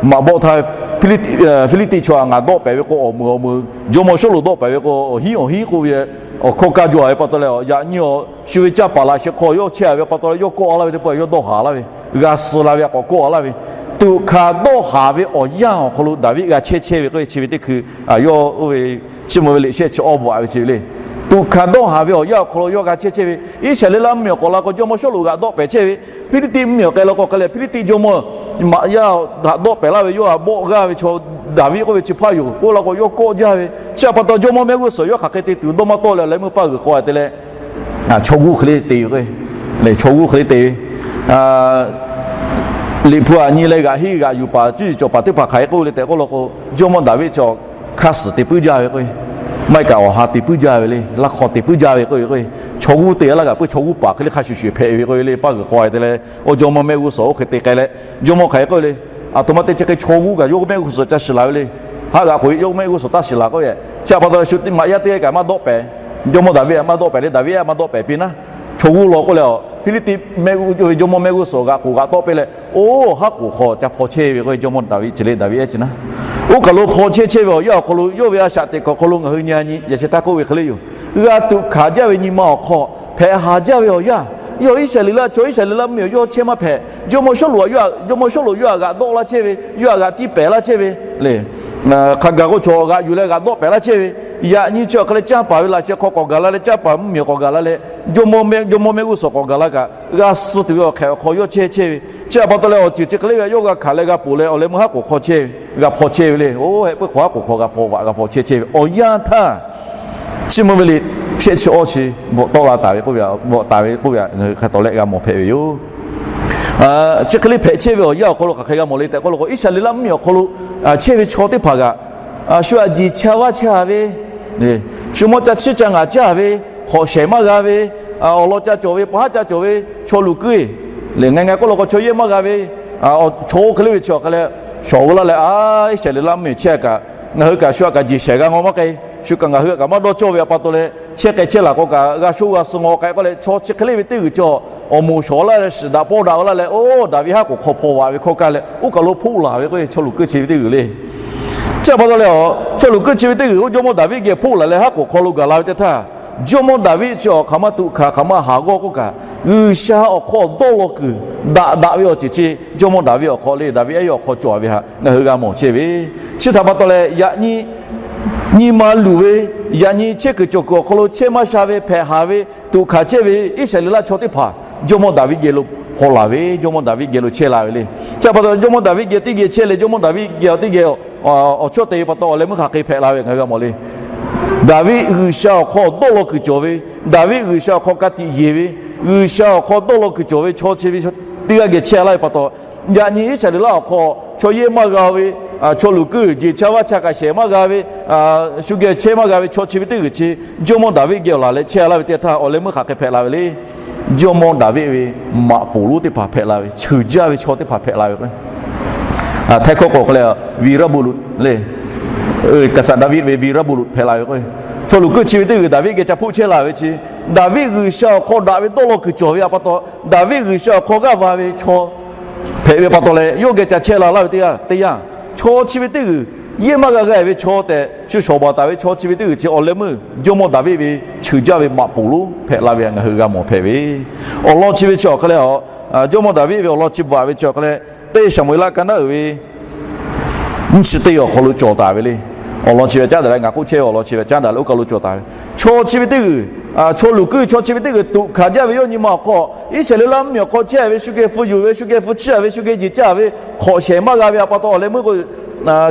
maꞈ bawˆ htaˇ, Hpiˇliˇtiˆ chaw htaꞈ ngaˬ dawˆ pehˍ ve k'o awˬ meunˍ awˬ meunˍ, jawˇ mawˇ Sawˉluꞈ dawˆ pehˍ ve k'o awˬ hinˉ awˬ hinˉ k'oˆ ve, awˬ hkawˇ kaˇ jaw a ve pa taw leh, yaꞈ nyi awˬ shu ve caˇ paˍ laꞈ sheh hk'aw yawˇ chehˇ a ve pa taw leh, yawˇ kawˆ a laˇ ve teˇ pawˆ yawˇ dawˇ haˍ laˇ ve, g'a suh la ve a k'awꞈ kawˆ a laˇ ve, tuꞈ hkanˍ dawˇ haˍ ve awˬ yanˇ awˬ hk'aw lo Daˍviˆ g'a chehˇ chehˇ ve k'o, chi ve teˇ hkui, a, yawˇ oˇ ve Chiˇ mvuh ve liꞈ shehˆ chi awˇ bvuhꞈ a ve chi ve le. Tuꞈ hkanˍ dawˇ haˍ ve awˬ yanˇ awˬ hk'aw lo yawˇ g'a chehˇ chehˇ ve, Iˉsaˍreˍlaˆ mvuhˇmiˬ awˬ k'awꞈ la k'o jawˇ mawˇ Sawˉluꞈ g'aꞈ dawˆ pehˍ chehˇ ve, Hpiˇliˇtiˆ mvuhˇmiˬ awˬ k'ai la k'o hk'a leh Hpiˇliˇtiˆ jawˇ mawˇ maꞈ yaˇ htaꞈ dawˆ pehˍ laˇ ve, yawˇ htaꞈ bawˆ g'aˇ ve chaw Daˍviˆ k'oˆ ve chi hpaˇ yoˬ k'oˆ la k'o yawˇ kawˆ jaˇ ve, chi htaꞈ pa taw jawˇ mawˇ mehˆ g'uˇ suhˍ yawˇ hk'aˬ hk'e te tuˬ dawˇ maˇ tawˆ leh awˬ leh meuˇ paˇ g'uiˬ k'aw te leh, chaw g'uˇ hk'e le te ve k'o, chaw g'uˇ hk'e le te ve, Liꞈ hpu aꞈ nyi leh g'aꞈ henˇ g'aꞈ yuˬ paˍ cuˇ yiˍ cawˬ paˍ teˇ hpaˍ hk'aˬ hk'e k'oˆ le tehꞈ k'oˆ law k'o, jawˇ mawˇ Daˍviˆ chi hk'aˇ suhˍ te puiˉ jaˇ ve k'o, maˇ heˆ kaꞈ awˬ ha te puiˉ jaˇ ve le, laˇ hk'aw te puiˉ jaˇ ve k'o, chaw g'uˇ te laˇ kaꞈ puiˉ chaw g'uˇ paˍ hk'e le hk'a shuˍ shuˍ hpehꞈ ve k'o le, paˇ g'uiˬ k'aw te leh, oˇ jawˇ mawˇ mehˆ g'uˇ suhˍ oˇ hk'e te k'ai leh, jawˇ mawˇ hk'aˬ hk'e k'oˆ le, aˬ htoꞈ ma te chi hk'e chaw g'uˇ kaꞈ yawˇ mehˆ g'uˇ suhˍ ca shiˍ laˬ ve le. Haˆ g'aꞈ k'oꞈ e yawˇ mehˆ g'uˇ suhˍ taˇ shiˍ laˬ k'oˆ ve, chi htaꞈ pa taw leh shu maꞈ yaˇ teˇ g'aˇ kaꞈ maˇ dawˆ pehˍ. Jawˇ mawˇ Daˍviˆ maˇ dawˆ pehˍ le, Daˍviˆ maˇ dawˆ pehˍ piˇ naˉ, chaw g'uˇ law k'oˆ leh, Hpiˇliˇtiˆ mehˆ g'uˇ yawˇ ve jawˇ mawˇ mehˆ g'uˇ suhˍ g'aꞈ k'oꞈ g'aꞈ tawˆ piˇ leh, oˇ haˉ k'oˍ hk'aw ca hpaw chehˇ ve k'o, jawˇ mawˇ Daˍviˆ chi le, Daˍviˆ ehˉ chi naˉ, oˇ kaˬ lo hpaw chehˇ chehˇ ve awˬ yanˇ awˬ hk'aw lo yawˇ ve a shaꞈ teꞈ hk'aˬ hk'aw lo ngaˬ hui nyi a nyi yaꞈ sheh htaˇ k'oˆ ve hk'e le yoˬ. G'a tuꞈ hkanˍ jaˇ ve nyi ma awˬ hk'aw hpehꞈ haˍ jaˇ ve awˬ yanˇ, yawˇ Iˉsaˍreˍlaˆ chaw Iˉsaˍreˍlaˆ mvuhˇmiˬ yawˇ chehˇ maˇ hpehꞈ. Jawˇ mawˇ Sawˉluꞈ, jawˇ mawˇ Sawˉluꞈ yawˇ htaꞈ g'aꞈ dawˆ laˇ chehˇ ve, yawˇ htaꞈ g'aꞈ tiˇ pehˍ laˇ chehˇ ve le. Hk'a gaˬ k'o chaw g'aꞈ yuˬ leh g'aꞈ dawˆ pehˍ laˇ chehˇ ve, yaꞈ nyi chi awˬ hk'a leh caˇ paˍ ve laꞈ sheh hk'aw k'awꞈ gaˬ la leh, caˇ paˍ mvuhˇmiˬ k'awꞈ gaˬ la leh, jawˇ mawˇ mehˆ g'uˇ suhˍ k'awꞈ gaˬ la kaꞈ, g'a suh tuˬ ve awˬ hk'ehꞈ awˬ hk'aw yawˇ chehˇ chehˇ ve, chi htaꞈ pa taw leh awˬ ceuˬ chi hk'e le ve yawˇ g'a hkanˍ leh g'a ponˬ leh awˬ leh meuˇ haˉ k'oˍ hk'aw chehˇ ve, g'a hpaw chehˇ ve le. Oˇ hehˆ puiˉ hk'aw haˉ k'oˍ hk'aw g'a hpaw vaꞈ g'a hpaw chehˇ chehˇ ve awˬ yanˇ htaˇ, Chiˇ mvuh ve liꞈ shehˆ chi awˇ chi bvuhꞈ tawˆ la taˍ ve k'oˆ ve, bvuhꞈ taˍ ve k'oˆ ve hk'e taw leh g'a mawˬ hpehꞈ ve yoˬ. Chi hk'e le hpehꞈ chehˇ ve awˬ yanˇ awˬ hk'aw lo hk'aˬ hk'e g'a mawˬ le tehꞈ k'oˆ law k'o, Iˉsaˍreˍlaˆ mvuhˇmiˬ awˬ hk'aw lo chehˇ ve chaw teˇ hpaˍ kaꞈ, shu aꞈ jeˬ cha vaˇ cha ve, shu mawˇ ca chiˇ ca ngaˍ caˇ ve, hk'awꞈ shehˍ maˇ g'a ve, awˬ lawn ca cawˬ ve, pa haˉ ca cawˬ ve chaw luˬ kuiˉ le, ngaˬ ngaˬ k'oˆ law k'o chaw yehˇ maˇ g'a ve, chaw oˇ hk'e le ve chi awˬ hk'a leh shawˍ ve laˇ leh, a, Iˉsaˍreˍlaˆ mvuhˇmiˬ chehˇ kaꞈ ngaˬ hui kaꞈ shu aꞈ kaꞈ jeˬ shehˍ g'a ngaw maˇ k'ai, shu kaꞈ ngaˬ hui aꞈ kaꞈ maˇ dawˇ cawˇ ve awˬ pa taw leh, chehˇ k'ai chehˇ laˬ k'o kaꞈ g'a sho g'a suh ngaw k'ai k'oˆ leh, chaw chi hk'e le ve teˇ g'uiˬ chi awˬ moˍ shawˍ laˇ leh shiˍ daꞈ pawˇ daꞈ laˇ leh, oˇ Daˍviˆ haˉ k'oˍ hk'aw hpaw vaꞈ ve hkawˇ kaˇ leh oˇ kaˬ lo hpoˆ laˬ ve k'o, chaw luˬ kuiˉ chi ve teˇ g'uiˬ le. Chi awˬ pa taw leh, chaw luˬ kuiˉ chi ve teˇ g'uiˬ oˇ jawˇmawˇ Daˍviˆ geh hpoˆ laˬ leh haˉ k'oˍ hk'aw lo gaˬ la ve teˇ htaˇ, jawˇmawˇ Daˍviˆ chi awˬ hk'aˬ ma tuꞈ hkanˍ hk'aˬ ma haˍ g'awˇ k'oˆ kaꞈ, G'uiˬsha awˬ hk'aw dawˇ law kuiˬ daꞈ daꞈ ve awˬ ceuˬ chi jawˇmawˇ Daˍviˆ awˬ hk'aw le, Daˍviˆ ehˉ awˬ hk'aw cawˬ ve htaꞈ ngaˬ hui g'a mawˬ chehˇ ve. Chi htaꞈ pa taw leh, yaꞈ nyi nyi ma luˬ ve, yaꞈ nyi chehˇ kuiˬ cawˬ kuiˬ awˬ hk'aw lo chehˇ maˇ sha ve, hpehꞈ haˍ ve, tuꞈ hkanˍ chehˇ ve Iˉsaˍreˍlaˆ chaw teˇ hpaˍ jawˇmawˇ Daˍviˆ geh lo hpaw laˬ ve, jawˇmawˇ Daˍviˆ geh lo chehˇ la ve le. Chi awˬ pa taw jawˇmawˇ Daˍviˆ geh teˇ geh chehˇ leh, jawˇmawˇ Daˍviˆ geh teˇ geh awˬ chawˇ te ve pa taw, awˬ leh meuˇ hk'aˬ hk'e hpehꞈ la ve ngaˬ hui g'a mawˬ le. Daˍviˆ G'uiˬsha awˬ hk'aw dawˇ law kuiˬ cawˬ ve, Daˍviˆ G'uiˬsha awˬ hk'aw ka tiꞈ yeˬ ve, G'uiˬsha awˬ hk'aw dawˇ law kuiˬ cawˬ ve chaw chi ve teˇ g'aˇ geh chehˇ laˇ ve pa taw, yaꞈ nyi Iˉsaˍreˍlaˆ awˬ hk'aw chaw yehˇ maˇ g'a ve, chaw luˬ kuiˉ jeˬ cha vaˇ cha kaꞈ shehˍ maˇ g'a ve, shu geh chehˇ maˇ g'a ve chaw chi ve teˇ g'uiˬ chi jawˇmawˇ Daˍviˆ geh awˬ laˬ leh chehˇ laˇ ve teˇ htaˇ, awˬ leh meuˇ hk'aˬ hk'e hpehꞈ la ve le. Jawˇmawˇ Daˍviˆ ve maꞈ poˍ lonˉ teˇ hpaˍ hpehꞈ la ve, cheuˬ jaˇ ve chaw teˇ hpaˍ hpehꞈ la ve k'o, Htaiˇ hkawˇ k'awꞈ k'oˆ leh,วีรบุรุษ le. Kaˍsaˍ Daˍviˆ ve วีรบุรุษ hpehꞈ la ve k'o, chaw luˬ kuiˉ chi ve teˇ g'uiˬ Daˍviˆ geh ca hpoˆ chehˇ la ve chi, Daˍviˆ G'uiˬsha awˬ hk'aw daꞈ ve dawˇ law kuiˬ cawˬ ve awˬ pa taw, Daˍviˆ G'uiˬsha awˬ hk'aw g'aˇ va ve chaw hpehꞈ ve pa taw leh, yawˇ geh ca chehˇ la laˇ ve teˇ g'aˇ teˇ yanˇ, chaw chi ve teˇ g'uiˬ yehˇ maˇ g'a g'a ve chaw tehꞈ shu shawˍ baˬ taˍ ve chaw chi ve teˇ g'uiˬ chi awˬ leh meuˇ jawˇmawˇ Daˍviˆ ve cheuˬ jaˇ ve maꞈ poˍ lonˉ hpehꞈ la ve htaꞈ ngaˬ hui g'a mawˬ hpehꞈ ve. Awˬ lawn chi ve chi awˬ hk'a leh, jawˇmawˇ Daˍviˆ ve awˬ lawn chi bvuhꞈ ve chi awˬ hk'a leh, teˇ Saˍmo-eˍlaˆ ka naˉ uiˍ ve nyiˇ chi teˇ awˬ hk'aw lo cawˬ taˍ ve le. Awˬ lawn chi ve caˉ daꞈ leh ngaˬ k'oˆ chehˇ ve awˬ lawn chi ve caˉ daꞈ leh oˇ kaˬ lo cawˬ taˍ ve. Chaw chi ve teˇ g'uiˬ, chaw luˬ kuiˉ chaw chi ve teˇ g'uiˬ tuꞈ hkanˍ jaˇ ve yawˇ nyi ma awˬ hk'aw, Iˉsaˍreˍlaˆ mvuhˇmiˬ awˬ hk'aw chehˇ ve, shu geh hpu yuˬ ve, shu geh hpu chiˇ a ve, shu geh jeˬ caˇ ve, hk'awꞈ shehˍ maˇ g'a ve awˬ pa taw, awˬ leh meuˇ k'o,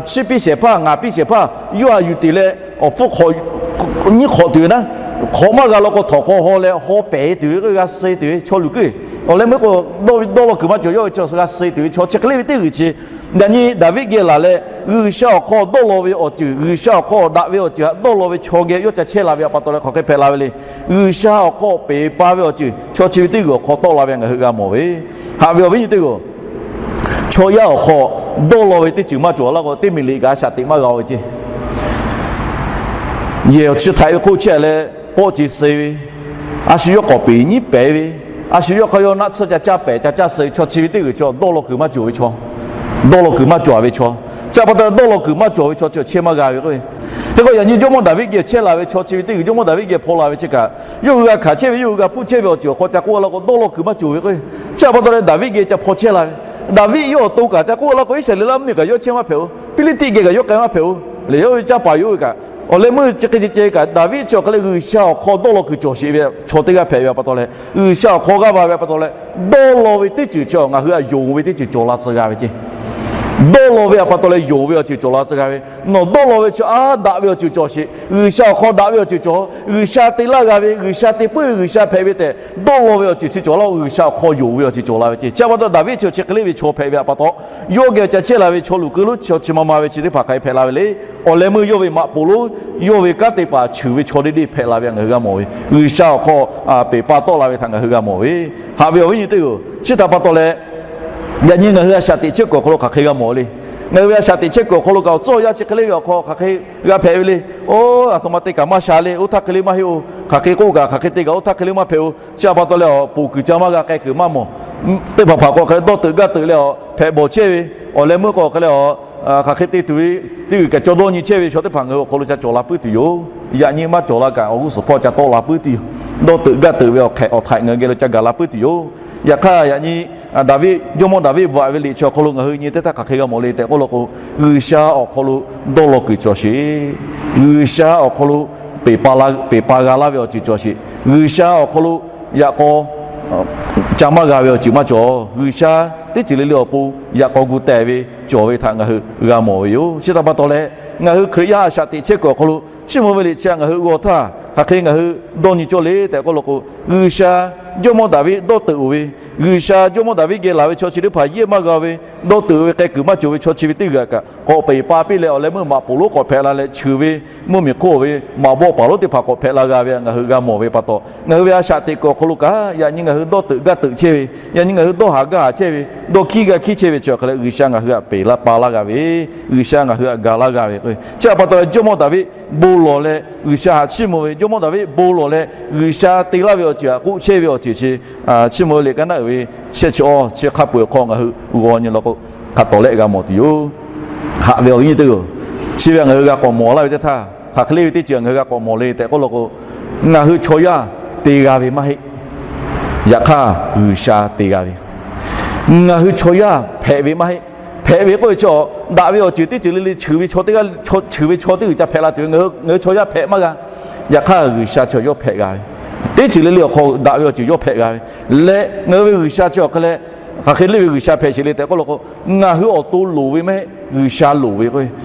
chi piˇ shehˍ hpaˇ ngaˬ piˇ shehˍ hpaˇ yawˇ htaꞈ yuˬ te leh, awˬ hpfuhˇ hk'awꞈ nyiˉ hk'awꞈ tuˬ ve naˉ, hk'awꞈ maˇ g'a law k'o htawnˍ hk'aw haw leh haw pehˍ tuˬ ve, g'a suh tuˬ ve chaw luˬ kuiˉ. Awˬ leh meuˇ k'o, dawˇ law kuiˬ maˇ cawˬ, yawˇ ve chaw g'a suh tuˬ ve chaw chi hk'e le ve teˇ g'uiˬ chi, yaꞈ nyi Daˍviˆ geh laˬ leh, G'uiˬsha awˬ hk'aw dawˇ law ve awˬ ceuˬ, G'uiˬsha awˬ hk'aw daꞈ ve awˬ ceuˬ htaꞈ dawˇ law ve chaw geh yawˇ ca chehˇ la ve awˬ pa taw leh hk'aˬ hk'e hpehꞈ la ve le. G'uiˬsha awˬ hk'aw peˬ pa ve awˬ ceuˬ chaw chi ve teˇ g'uiˬ awˬ hk'aw tawˆ la ve ngaˬ hui g'a mawˬ ve. Haꞈ ve awˬ viˉ nyi teˇ g'uiˬ, chaw yaˇ awˬ hk'aw dawˇ law ve teˇ ceuˬ maˇ cawˬ laˇ k'o, teˇ miˬ liꞈ kaꞈ a shaꞈ teꞈ maˇ g'a ve ceˇ. Yehˬ awˬ chi htaiꞈ ve hk'oˆ chehˇ leh, pawˆ ce suh ve, a shu yawˇ k'awꞈ peˬ nyiˉ pehˍ ve, a shu yawˇ hk'aˇ yawˇ naˆ tsuhˇ ca caˇ pehˍ ca caˇ suh ve chaw chi ve teˇ g'uiˬ chaw dawˇ law kuiˬ maˇ cawˬ ve chaw, dawˇ law kuiˬ maˇ cawˬ ve chaw. Chi awˬ pa taw dawˇ law kuiˬ maˇ cawˬ ve chaw chi chehˇ maˇ g'a ve k'o, hk'e k'o yaꞈ nyi jawˇmawˇ Daˍviˆ geh chehˇ la ve chaw chi ve teˇ g'uiˬ jawˇmawˇ Daˍviˆ geh hpaw la ve chi kaꞈ, yawˇ hui g'a hkanˍ chehˇ ve, yawˇ hui g'a hpuˇ chehˇ ve awˬ ceuˬ awˬ hk'aw ca k'oˆ laˇ k'o, dawˇ law kuiˬ maˇ cawˬ ve k'o, chi awˬ pa taw leh Daˍviˆ geh ca hpaw chehˇ la ve. Daˍviˆ yawˇ awˬ to kaꞈ ca k'oˆ laˇ k'o, Iˉsaˍreˍlaˆ mvuhˇmiˬ kaꞈ yawˇ chehˇ maˇ hpehꞈ-oˬ, Piˇliˇtiˆ geh kaꞈ yawˇ k'ai maˇ hpehꞈ-oˬ, leh yawˇ ve caˇ paˍ yoˬ ve kaꞈ, awˬ leh meuˇ chi hk'e ce ceh kaꞈ, Daˍviˆ chi awˬ hk'a leh G'uiˬsha awˬ hk'aw dawˇ law kuiˬ cawˬ sheˍ ve chaw teˇ g'aˇ hpehꞈ ve awˬ pa taw leh, G'uiˬsha awˬ hk'aw g'aˇ va ve awˬ pa taw leh, dawˇ law ve teˇ ceuˬ chi ngaˬ hui htaꞈ yonˍ ve teˇ ceuˬ cawˬ la tcuh g'a ve ceˇ. Dawˇ law ve awˬ pa taw leh yonˍ ve awˬ ceuˬ cawˬ la tcuh g'a ve. Nawˬ dawˇ law ve chi aˉ daꞈ ve awˬ ceuˬ cawˬ sheˍ. G'uiˬsha awˬ hk'aw daꞈ ve awˬ ceuˬ cawˬ, G'uiˬsha te laˇ g'a ve, G'uiˬsha te puiˉ ve, G'uiˬsha hpehꞈ ve tehꞈ dawˇ law ve awˬ ceuˬ chi cawˬ laˇ-oˬ. G'uiˬsha awˬ hk'aw yonˍ ve awˬ ceuˬ cawˬ la ve ceˇ. Chi awˬ pa taw Daˍviˆ chi chi hk'e le ve chaw hpehꞈ ve awˬ pa taw, yawˇ geh ca chehˇ la ve chaw luˬ kuiˬ lonˉ chi chi ma ma ve chi teˇ hpaˍ hk'aˬ hk'e hpehꞈ la ve le. Awˬ leh meuˇ yawˇ ve maꞈ poˍ lonˉ, yawˇ ve kanˉ te paˍ cheuˬ ve chaw deˇ deˇ hpehꞈ la ve htaꞈ ngaˬ hui g'a mawˬ ve. G'uiˬsha awˬ hk'aw peˬ pa tawˆ la ve htaꞈ ngaˬ hui g'a mawˬ ve. Haꞈ ve awˬ viˉ nyi teˇ g'uiˬ, chi htaꞈ pa taw leh, yaꞈ nyi ngaˬ hui a shaꞈ teꞈ chehˇ kuiˬ awˬ hk'aw lo hk'aˬ hk'e g'a mawˬ le. Ngaˬ hui ve a shaꞈ teꞈ chehˇ kuiˬ awˬ hk'aw lo kaꞈ awˬ tcuhˉ awˬ yanˇ chi hk'e le ve awˬ hk'aw hk'aˬ hk'e g'a hpehꞈ ve le. Oˇ, aˬ htoꞈ ma te kaꞈ maˇ sha le, oˇ htaˇ hk'e le maˇ heˆ-oˬ. Hk'aˬ hk'e k'oˆ kaꞈ hk'aˬ hk'e te kaꞈ oˇ htaˇ hk'e le maˇ hpehꞈ-oˬ. Chi awˬ pa taw leh, awˬ poˍ kuiˬ ca maˇ g'a k'ai kuiˬ maˇ mawˬ. Teˇ hpaˍ hpaˍ k'o hk'aˬ hk'e dawˇ teuꞈ gaˇ teuꞈ leh awˬ hpehꞈ bawˬ chehˇ ve, awˬ leh meuˇ k'o hk'aˬ hk'e le, hk'aˬ hk'e te tuˬ ve, teˇ g'uiˬ kaꞈ caw dawˇ nyi chehˇ ve chaw teˇ hpaˍ ngaˬ hui awˬ hk'aw lo ca cawˬ la puiˉ tuˬ yoˬ. Yaꞈ nyi maˇ cawˬ la kaꞈ awˬ g'uˇ suhˍ hpawˇ ca tawˆ la puiˉ tuˬ yoˬ. Dawˇ teuꞈ gaˇ teuꞈ ve awˬ hk'ehꞈ awˬ htaiꞈ ngaˬ hui geh lo ca gaˬ la puiˉ tuˬ yoˬ. Yaꞈ hk'aˇ yaꞈ nyi Daˍviˆ, jawˇmawˇ Daˍviˆ bvuhꞈ ve liꞈ chi awˬ hk'aw lo ngaˬ hui nyi teˇ htaˇ hk'aˬ hk'e g'a mawˬ le tehꞈ k'oˆ law k'o, G'uiˬsha awˬ hk'aw lo dawˇ law kuiˬ cawˬ sheˍ. G'uiˬsha awˬ hk'aw lo peˬ pa g'a laˇ ve awˬ ceuˬ cawˬ sheˍ. G'uiˬsha awˬ hk'aw lo yaꞈ k'aw ca maˇ g'a ve awˬ ceuˬ maˇ cawˬ. G'uiˬsha teˇ ceuˬ le le awˬ pon yaꞈ k'aw gu teh ve cawˬ ve htaꞈ ngaˬ hui g'a mawˬ ve yoˬ. Chi htaꞈ pa taw leh, ngaˬ hui Hkriꞈ yaˇ a shaꞈ teꞈ chehˇ kuiˬ awˬ hk'aw lo Chiˇ mvuh ve liꞈ chi htaꞈ ngaˬ hui g'aw htaˇ, hk'aˬ hk'e ngaˬ hui dawˇ nyi cawˇ le tehꞈ k'oˆ law k'o, G'uiˬsha Jawˇmawˇ Daˍviˆ dawˇ teuꞈ-oˬ ve, G'uiˬsha Jawˇmawˇ Daˍviˆ geh laˬ ve chaw chi teˇ hpaˍ yehˇ maˇ g'a ve, dawˇ teuꞈ-oˬ ve k'ai kuiˬ maˇ cawˬ ve chaw chi ve teˇ g'aˇ kaꞈ k'awꞈ peˬ pa piˇ leh awˬ leh meuˇ maꞈ poˍ lonˉ k'awꞈ hpehꞈ la leh, cheuˬ ve mvuhˇmiˬ hk'oˆ ve maꞈ bawˆ paˍ lonˉ teˇ hpaˍ k'awꞈ hpehꞈ la g'a ve htaꞈ ngaˬ hui g'a mawˬ ve pa taw, ngaˬ hui ve a shaꞈ teꞈ kuiˬ awˬ hk'aw lo kaꞈ, yaꞈ nyi ngaˬ hui dawˇ teuꞈ gaˇ teuꞈ chehˇ ve, yaꞈ nyi ngaˬ hui dawˇ haˍ gaˇ haˍ chehˇ ve, dawˇ hkiˉ gaˇ hkiˉ chehˇ ve chi awˬ hk'aˬ leh G'uiˬsha ngaˬ hui htaꞈ peˬ la pa laˇ g'a ve, G'uiˬsha ngaˬ hui htaꞈ ga laˇ g'a ve k'o, chi htaꞈ pa taw leh Jawˇmawˇ Daˍviˆ bon lawˬ leh G'uiˬsha htaꞈ chiˇ mvuh ve, Jawˇmawˇ Daˍviˆ bon lawˬ leh G'uiˬsha te laˇ ve awˬ ceuˬ htaꞈ k'oˆ chehˇ ve awˬ ceuˬ chi, chiˇ mvuh ve liꞈ ka naˆ uiˍ ve shehˆ chi awˇ chi hk'a peu-eˬ awˬ hk'aw ngaˬ hui g'aw nyi law k'o, hk'a tawˍ lehˆ g'a mawˬ tuˬ yoˬ. Haꞈ ve awˬ viˉ nyi teˇ-oˬ, chi ve htaꞈ ngaˬ hui g'a k'awꞈ mawˬ laˇ ve teˇ htaˇ, hk'aˬ hk'e le ve teˇ ceuˬ ngaˬ hui g'a k'awꞈ mawˬ le tehꞈ k'oˆ law k'o, ngaˬ hui chaw yaˇ te g'a ve maˇ heˆ. Yaꞈ hk'aˇ G'uiˬsha te g'a ve. Ngaˬ hui chaw yaˇ hpehꞈ ve maˇ heˆ. Hpehꞈ ve k'oˆ ve chi, daꞈ ve awˬ ceuˬ teˇ ceuˬ le le cheuˬ ve chaw teˇ g'aˇ, cheuˬ ve chaw teˇ g'uiˬ ca hpehꞈ la tuˬ ve, ngaˬ hui chaw yaˇ hpehꞈ maˇ g'a. Yaꞈ hk'aˇ G'uiˬsha chi yawˇ hpehꞈ g'a ve. Teˇ ceuˬ le le awˬ hk'aw daꞈ ve awˬ ceuˬ yawˇ hpehꞈ g'a ve. Leh ngaˬ hui ve G'uiˬsha chi awˬ hk'aˬ leh, hk'aˬ hk'e le ve G'uiˬsha hpehꞈ sheˍ le tehꞈ k'oˆ law k'o, ngaˬ hui awˬ to loˍ ve maˇ heˆ, G'uiˬsha loˍ ve k'o.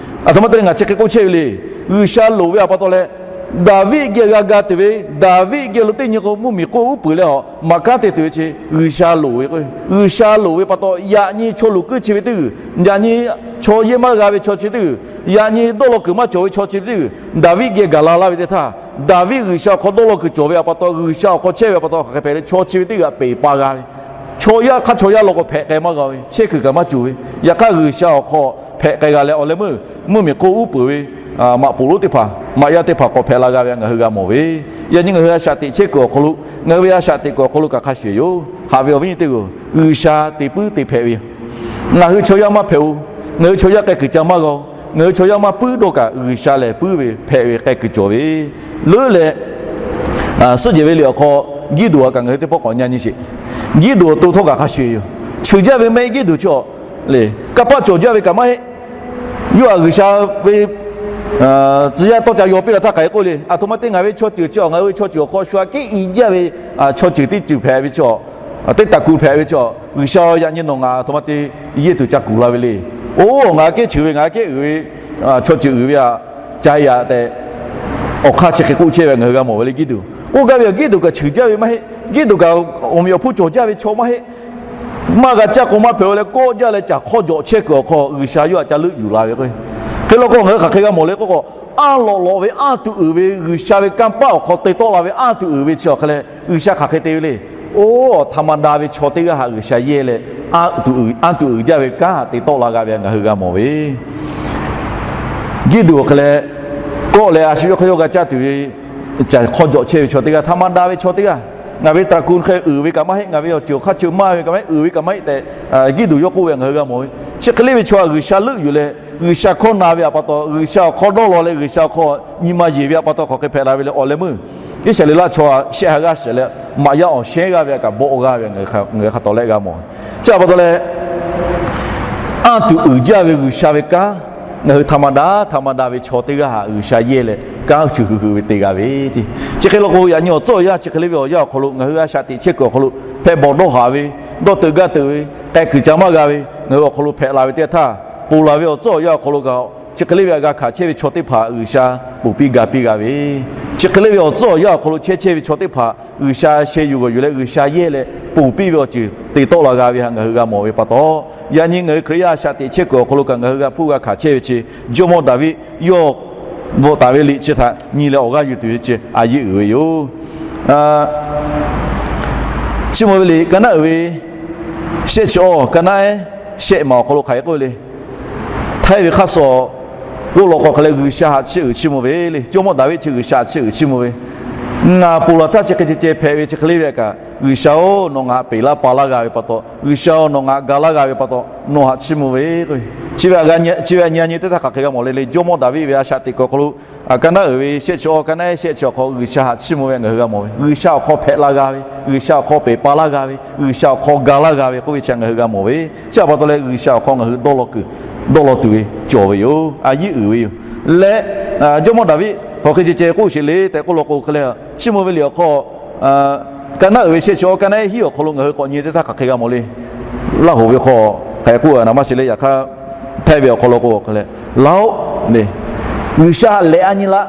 Aˬ htoꞈ ma te leh ngaˬ chi hk'e k'oˆ chehˇ ve le. G'uiˬsha loˍ ve awˬ pa taw leh, Daˍviˆ geh g'a ga tuˬ ve, Daˍviˆ geh lo teˇ nyi k'o mvuhˇmiˬ hk'oˆ uˉ peunˍ leh awˬ maꞈ kanˉ te tuˬ ve chi G'uiˬsha loˍ ve k'o. G'uiˬsha loˍ ve pa taw, yaꞈ nyi chaw luˬ kuiˉ chi ve teˇ g'uiˬ, yaꞈ nyi chaw yehˇ maˇ g'a ve chaw chi teˇ g'uiˬ, yaꞈ nyi dawˇ law kuiˬ maˇ cawˬ ve chaw chi ve teˇ g'uiˬ, Daˍviˆ geh gaˬ la laˇ ve teˇ htaˇ, Daˍviˆ G'uiˬsha awˬ hk'aw dawˇ law kuiˬ cawˬ ve awˬ pa taw, G'uiˬsha awˬ hk'aw chehˇ ve awˬ pa taw hk'aˬ hk'e hpehꞈ leh chaw chi ve teˇ g'uiˬ htaꞈ peˬ pa g'a ve. Chaw yaˇ hk'aˇ chaw yaˇ law k'o hpehꞈ k'ai maˇ g'a ve, chehˇ kuiˬ kaꞈ maˇ cawˬ ve. Yaꞈ hk'aˇ G'uiˬsha awˬ hk'aw hpehꞈ k'ai g'a leh awˬ leh meuˇ, mvuhˇmiˬ hk'oˆ uˉ peunˍ ve maꞈ poˍ lonˉ teˇ hpaˍ, maꞈ yaˇ teˇ hpaˍ k'awꞈ hpehꞈ la g'a ve htaꞈ ngaˬ hui g'a mawˬ ve. Yaꞈ nyi ngaˬ hui a shaꞈ teꞈ chehˇ kuiˬ awˬ hk'aw lo, ngaˬ hui ve a shaꞈ teꞈ kuiˬ awˬ hk'aw lo kaꞈ hk'a shuˍ yoˬ. Haꞈ ve awˬ viˉ nyi teˇ-oˬ, G'uiˬsha te puiˉ te hpehꞈ ve yoˬ. Ngaˬ hui chaw yaˇ maˇ hpehꞈ-oˬ. Ngaˬ hui chaw yaˇ k'ai kuiˬ ca maˇ g'a-oˬ. Ngaˬ hui chaw yaˇ maˇ puiˉ dawˇ kaꞈ, G'uiˬsha lehˬ puiˉ ve hpehꞈ ve k'ai kuiˬ cawˬ ve. Leuˉ leh, suhˆ jehˬ ve liꞈ awˬ hk'aw Giˇduꞈ htaꞈ kaꞈ ngaˬ hui teˇ pawˆ k'awꞈ nyi nyi sheˍ. Giˇduꞈ awˬ to htawˇ kaꞈ hk'a shuˍ yoˬ. Cheuˬ jaˇ ve maˇ heˆ Giˇduꞈ chi awˬ le. Kanˇ paˆ cawˬ jaˇ ve kaꞈ maˇ heˆ. Yawˇ htaꞈ G'uiˬsha ve tcuh yaˇ tawˇ ca yaw piˇ la htaˇ hk'aˬ hk'e k'oˆ le. Aˬ htoꞈ ma te ngaˬ ve chaw ceuˬ chi awˬ, ngaˬ hui ve chaw ceuˬ awˬ hk'aw shu aꞈ kehˉ i jaˇ ve chaw ceuˬ teˇ ceuˬ hpehꞈ ve chi, teˇ taˍ kuˬ hpehꞈ ve chi, G'uiˬsha yaꞈ nyi nawˬ ngaˬ aˬ htoꞈ ma te yehˇ tuˬ ca kuˬ la ve le. Oˇ, ngaˬ kehˉ cheuˬ ve, ngaˬ kehˉ uiˍ ve chaw ceuˬ uiˍ ve htaꞈ ca yaꞈ tehꞈ awˬ hk'aˇ chi hk'e k'oˆ chehˇ ve ngaˬ hui g'a mawˬ ve le. Giˇduꞈ k'oˆ gaˇ ve, Giˇduꞈ kaꞈ cheuˬ jaˇ ve maˇ heˆ. Giˇduꞈ kaꞈ awˬ meꞈ awˬ hponˇ cawˬ jaˇ ve chaw maˇ heˆ. Maˇ g'a caˇ k'o maˇ hpehꞈ-o leh kawˆ jaˇ leh caˬ hk'awˇ jawꞈ chehˇ kuiˬ awˬ hk'aw G'uiˬsha yawˇ htaꞈ ca leuˆ yuˬ la ve k'o. Hk'e law k'o ngaˬ hui hk'aˬ hk'e g'a mawˬ le k'oˆ k'o, anˇ lawꞈ lawꞈ ve anˇ tuˬ uiˍ ve G'uiˬsha ve kanˇ paˆ awˬ hk'aw te tawˆ la ve anˇ tuˬ uiˍ ve chi awˬ hk'aˬ leh G'uiˬsha hk'aˬ hk'e te ve le. Oˇ, htaꞈ ma da ve chaw teˇ g'aˇ htaꞈ G'uiˬsha yehˇ leh, anˇ tuˬ uiˍ jaˇ ve kanˉ htaꞈ te tawˆ la g'a ve htaꞈ ngaˬ hui g'a mawˬ ve Giˇduꞈ awˬ hk'e leh, kawˆ leh a shu yawˇ hk'aˇ yawˇ g'a caˇ tuˬ ve caˬ hk'awˇ jawꞈ chehˇ ve chaw teˇ g'aˇ, htaꞈ ma da ve chaw teˇ g'aˇ, ngaˬ ve taˍ kuˬ hk'e uiˍ ve kaꞈ maˇ heˆ, ngaˬ ve awˬ ceuˬ awˬ hk'aˇ cheu maˇ ve kaꞈ maˇ heˆ, uiˍ ve kaꞈ maˇ heˆ tehꞈ Giˇduꞈ yawˇ k'oˆ ve htaꞈ ngaˬ hui g'a mawˬ ve. Chi hk'e le ve chaw htaꞈ G'uiˬsha leuˆ yuˬ leh G'uiˬsha hkawˇ na ve htaꞈ pa taw, G'uiˬsha awˬ hk'aw dawˇ law leh G'uiˬsha awˬ hk'aw nyi ma yeˬ ve htaꞈ pa taw hk'aˬ hk'e hpehꞈ la ve le. Awˬ leh meuˇ Iˉsaˍreˍlaˆ chaw htaꞈ shehˆ ha g'aˇ shehˍ leh maꞈ yaˇ awˬ shehˉ g'aˇ ve htaꞈ kaꞈ bawˆ g'aˇ ve ngaˬ hui hk'a tawˍ lehˆ g'a mawˬ ve. Chi htaꞈ pa taw leh, anˇ tuˬ uiˍ jaˇ ve G'uiˬsha ve kanˉ ngaˬ hui htaꞈ ma daꞈ htaꞈ ma daꞈ ve chaw teˇ g'aˇ htaꞈ G'uiˬsha yehˇ leh kanˉ uiˍ chuˬ hui hui ve te g'a ve. Chi hk'e law k'o, yaꞈ nyi awˬ tcuhˉ awˬ yanˇ chi hk'e le ve awˬ yanˇ awˬ hk'aw lo ngaˬ hui a shaꞈ teꞈ chehˇ kuiˬ awˬ hk'aw lo hpehꞈ bawˬ dawˇ haˍ ve, dawˇ teuꞈ gaˇ teuꞈ ve, k'ai kuiˬ ca maˇ g'a ve, ngaˬ hui awˬ hk'aw lo hpehꞈ la ve teˇ htaˇ, ponˬ laˬ ve awˬ tcuhˉ awˬ yanˇ awˬ hk'aw lo kaꞈ chi hk'e le ve htaꞈ g'a hkanˍ chehˇ ve chaw teˇ hpaˍ G'uiˬsha ponˬ piˇ ga piˇ g'a ve, chi hk'e le ve awˬ tcuhˉ awˬ yanˇ awˬ hk'aw lo chehˇ chehˇ ve chaw teˇ hpaˍ G'uiˬsha sheh yuˬ g'awˬ yuˬ leh G'uiˬsha yehˇ leh ponˬ piˇ ve awˬ ceuˬ te tawˆ la g'a ve htaꞈ ngaˬ hui g'a mawˬ ve pa taw, yaꞈ nyi ngaˬ hui Hkriꞈ yaˇ a shaꞈ teꞈ chehˇ kuiˬ awˬ hk'aw lo kaꞈ ngaˬ hui g'a hpuˇ g'a hkanˍ chehˇ ve chi, Jawˇmawˇ Daˍviˆ yawˇ bvuhꞈ taˍ ve liꞈ chi htaꞈ nyi leh awˬ g'aˇ yuˬ tuˬ ve chi a yeˇ uiˍ ve yoˬ. Chiˇ mvuh ve liꞈ ka naˆ uiˍ ve shehˆ chi awˇ, ka naˆ ehˉ shehˆ maˬ awˬ hk'aw lo hk'aˬ hk'e k'oˆ ve le. Htaiˇ ve hk'aˇ suh k'oˆ law k'o hk'e leh G'uiˬsha htaꞈ chiˇ uiˍ chiˇ mvuh ve le. Jawˇmawˇ Daˍviˆ chi G'uiˬsha htaꞈ chiˇ uiˍ chiˇ mvuh ve, Ngaˬ ponˬ laˬ htaˇ chi hk'e ceh ceh hpehꞈ ve chi hk'e le ve kaꞈ, G'uiˬsha-oˬ, nawˬ ngaˬ htaꞈ peˬ laˇ pa laˇ g'a ve pa taw, G'uiˬsha-oˬ, nawˬ ngaˬ htaꞈ ga laˇ g'a ve pa taw, nawˬ htaꞈ chiˇ mvuh ve k'o, chi ve a nyi a nyi teˇ htaˇ hk'aˬ hk'e g'a mawˬ le le. Jawˇmawˇ Daˍviˆ ve a shaꞈ teꞈ kuiˬ awˬ hk'aw lo, ka naˆ uiˍ ve shehˆ chi awˇ, ka naˆ ehˉ shehˆ chi awˬ hk'aw G'uiˬsha htaꞈ chiˇ mvuh ve ngaˬ hui g'a mawˬ ve, G'uiˬsha awˬ hk'aw hpehꞈ la g'a ve, G'uiˬsha awˬ hk'aw peˬ pa laˇ g'a ve, G'uiˬsha awˬ hk'aw ga laˇ g'a ve k'oˆ ve chi ngaˬ hui g'a mawˬ ve. Chi htaꞈ pa taw leh G'uiˬsha awˬ hk'aw ngaˬ hui dawˇ law kuiˬ, dawˇ law tuˬ ve cawˬ ve yoˬ. A yeˇ uiˍ ve yoˬ. Leh Jawˇmawˇ Daˍviˆ hk'aˬ hk'e ceh ceh k'oˆ sheˍ le tehꞈ k'oˆ law k'o hk'e leh, chiˇ mvuh ve liꞈ awˬ hk'aw, ka naˆ uiˍ ve shehˆ chi awˇ, ka naˆ ehˉ hiˉ awˬ hk'aw lo ngaˬ hui k'awꞈ nyi teˇ htaˇ hk'aˬ hk'e g'a mawˬ le. Laˇ hoꞈ ve hk'aw hk'aˬ hk'e k'oˆ a na maˇ shiˍ le. Yaꞈ hk'aˇ Htaiˇ ve awˬ hk'aw lo k'o hk'e leh, Laˇ-oˆ, G'uiˬsha htaꞈ lehꞈ a nyi laˇ.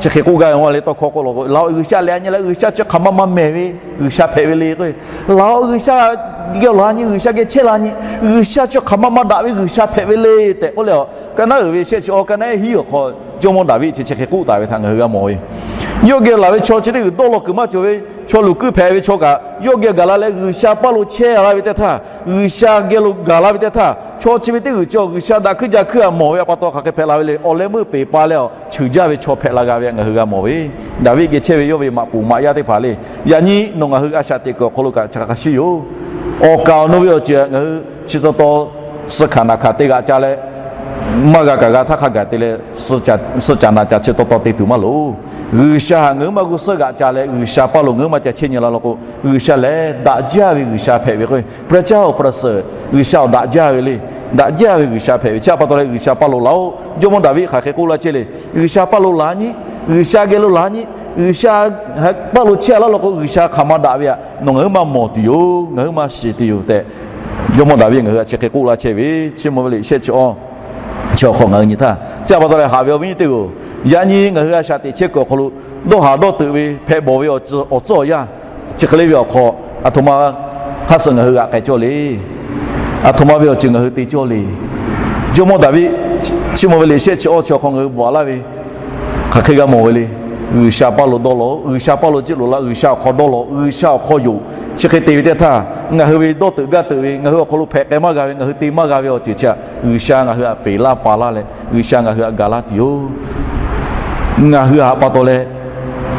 Chi hk'e k'oˆ gaˇ ve le, tawˇ hkawˇ k'oˆ law k'o, laˬ-oꞈ G'uiˬsha lehˬ a nyi leh G'uiˬsha chi hk'aˬ ma ma mehˬ ve G'uiˬsha hpehꞈ ve le k'o, laˬ-oꞈ G'uiˬsha geh laˬ nyi, G'uiˬsha geh chehˇ la nyi, G'uiˬsha chi hk'aˬ ma ma daꞈ ve G'uiˬsha hpehꞈ ve le tehꞈ k'oˆ leh, ka naˉ uiˍ ve shehˆ chi awˇ ka naˉ hiˉ awˬ hk'aw Jawˇmawˇ Daˍviˆ chi chi hk'e k'oˆ taˍ ve htaꞈ ngaˬ hui g'a mawˬ ve. Yawˇ geh laˬ ve chaw chi teˇ g'uiˬ dawˇ law kuiˬ maˇ cawˬ ve, chaw luˬ kuiˬ hpehꞈ ve chaw kaꞈ yawˇ geh gaˬ la leh G'uiˬsha paˇ lo chehˇ la ve teˇ htaˇ, G'uiˬsha geh lo gaˬ la ve teˇ htaˇ, chaw chi ve teˇ g'uiˬ chi G'uiˬsha daꞈ hkuiˉ jaˇ hkuiˉ htaꞈ mawˬ ve pa taw hk'aˬ hk'e hpehꞈ la ve le. Awˬ leh meuˇ peˬ pa leh awˬ cheuˬ jaˇ ve chaw hpehꞈ la g'a ve htaꞈ ngaˬ hui g'a mawˬ ve. Daˍviˆ geh chehˇ ve yawˇ ve maꞈ poˍ maꞈ yaˇ teˇ hpaˍ le, yaꞈ nyi nawˬ ngaˬ hui a shaꞈ teꞈ kuiˬ awˬ hk'aw lo kaꞈ chi hk'e k'a shiˉ yoˬ. Awˬ kaˍ awˬ nu ve awˬ ceuˬ ngaˬ hui chi taw taw suh hkanˍ naˍ hkanˍ te g'aꞈ ca leh, maˇ g'a kaꞈ g'a htaˇ hk'a gaˬ te leh, suh caˍ naˍ caˍ chi taw taw te tuˬ maˇ loˍ. G'uiˬsha htaꞈ ngaˬ hui maˇ g'uˇ suhˉ g'aꞈ ca leh G'uiˬsha paˇ lo ngaˬ hui maˇ ca chehˇ nyi la law k'o, G'uiˬsha lehˬ daꞈ jaˇ ve G'uiˬsha hpehꞈ ve k'o, พระเจ้าประเสริฐ, G'uiˬsha awˬ daꞈ jaˇ ve le. Daꞈ jaˇ ve G'uiˬsha hpehꞈ ve chi pa taw leh G'uiˬsha paˇ lo laˬ-oꞈ. Jawˇmawˇ Daˍviˆ hk'aˬ hk'e k'oˆ laˇ chehˇ le, G'uiˬsha paˇ lo laˬ nyi, G'uiˬsha geh lo laˬ nyi, G'uiˬsha paˇ lo chehˇ laˇ law k'o, G'uiˬsha hk'aˬ ma daꞈ ve htaꞈ nawˬ ngaˬ hui maˇ mawˬ tuˬ yoˬ, ngaˬ hui maˇ shiˍ tuˬ yoˬ tehꞈ, Jawˇmawˇ Daˍviˆ ngaˬ hui htaꞈ chi hk'e k'oˆ laˇ chehˇ ve. Chiˇ mvuh ve liꞈ shehˆ chi awˇ chi awˬ hk'aw ngaˬ hui nyi htaˇ, chi pa taw leh haꞈ ve awˬ viˉ nyi teˇ g'aˇ-oˬ, yaꞈ nyi ngaˬ hui a shaꞈ teꞈ chehˇ kuiˬ awˬ hk'aw lo dawˇ haˍ dawˇ teuꞈ ve hpehꞈ bawˬ ve awˬ tcuhˉ awˬ yaˇ chi hk'e le ve awˬ hk'aw, aˬ htoꞈ ma hk'aˇ suh ngaˬ hui g'aꞈ k'ai cawˇ le. Aˬ htoꞈ ma ve awˬ ceuˬ ngaˬ hui te cawˇ le. Jawˇmawˇ Daˍviˆ chiˇ mvuh ve liꞈ shehˆ chi awˇ chi awˬ hk'aw ngaˬ hui bvuhꞈ laˇ ve hk'aˬ hk'e g'a mawˬ ve le. G'uiˬsha paˇ lo dawˇ law, G'uiˬsha paˇ lo jiˆ loꞈ la, G'uiˬsha awˬ hk'aw dawˇ law, G'uiˬsha awˬ hk'aw yoˬ. Chi hk'e te ve teˇ htaˇ, ngaˬ hui ve dawˇ teuꞈ gaˇ teuꞈ ve, ngaˬ hui awˬ hk'aw lo hpehꞈ k'ai maˇ g'a ve, ngaˬ hui te maˇ g'a ve awˬ ceuˬ chi htaꞈ G'uiˬsha ngaˬ hui htaꞈ peˬ laˇ pa laˇ leh G'uiˬsha ngaˬ hui htaꞈ gaˬ laˇ tuˬ yoˬ. Ngaˬ hui htaꞈ pa taw leh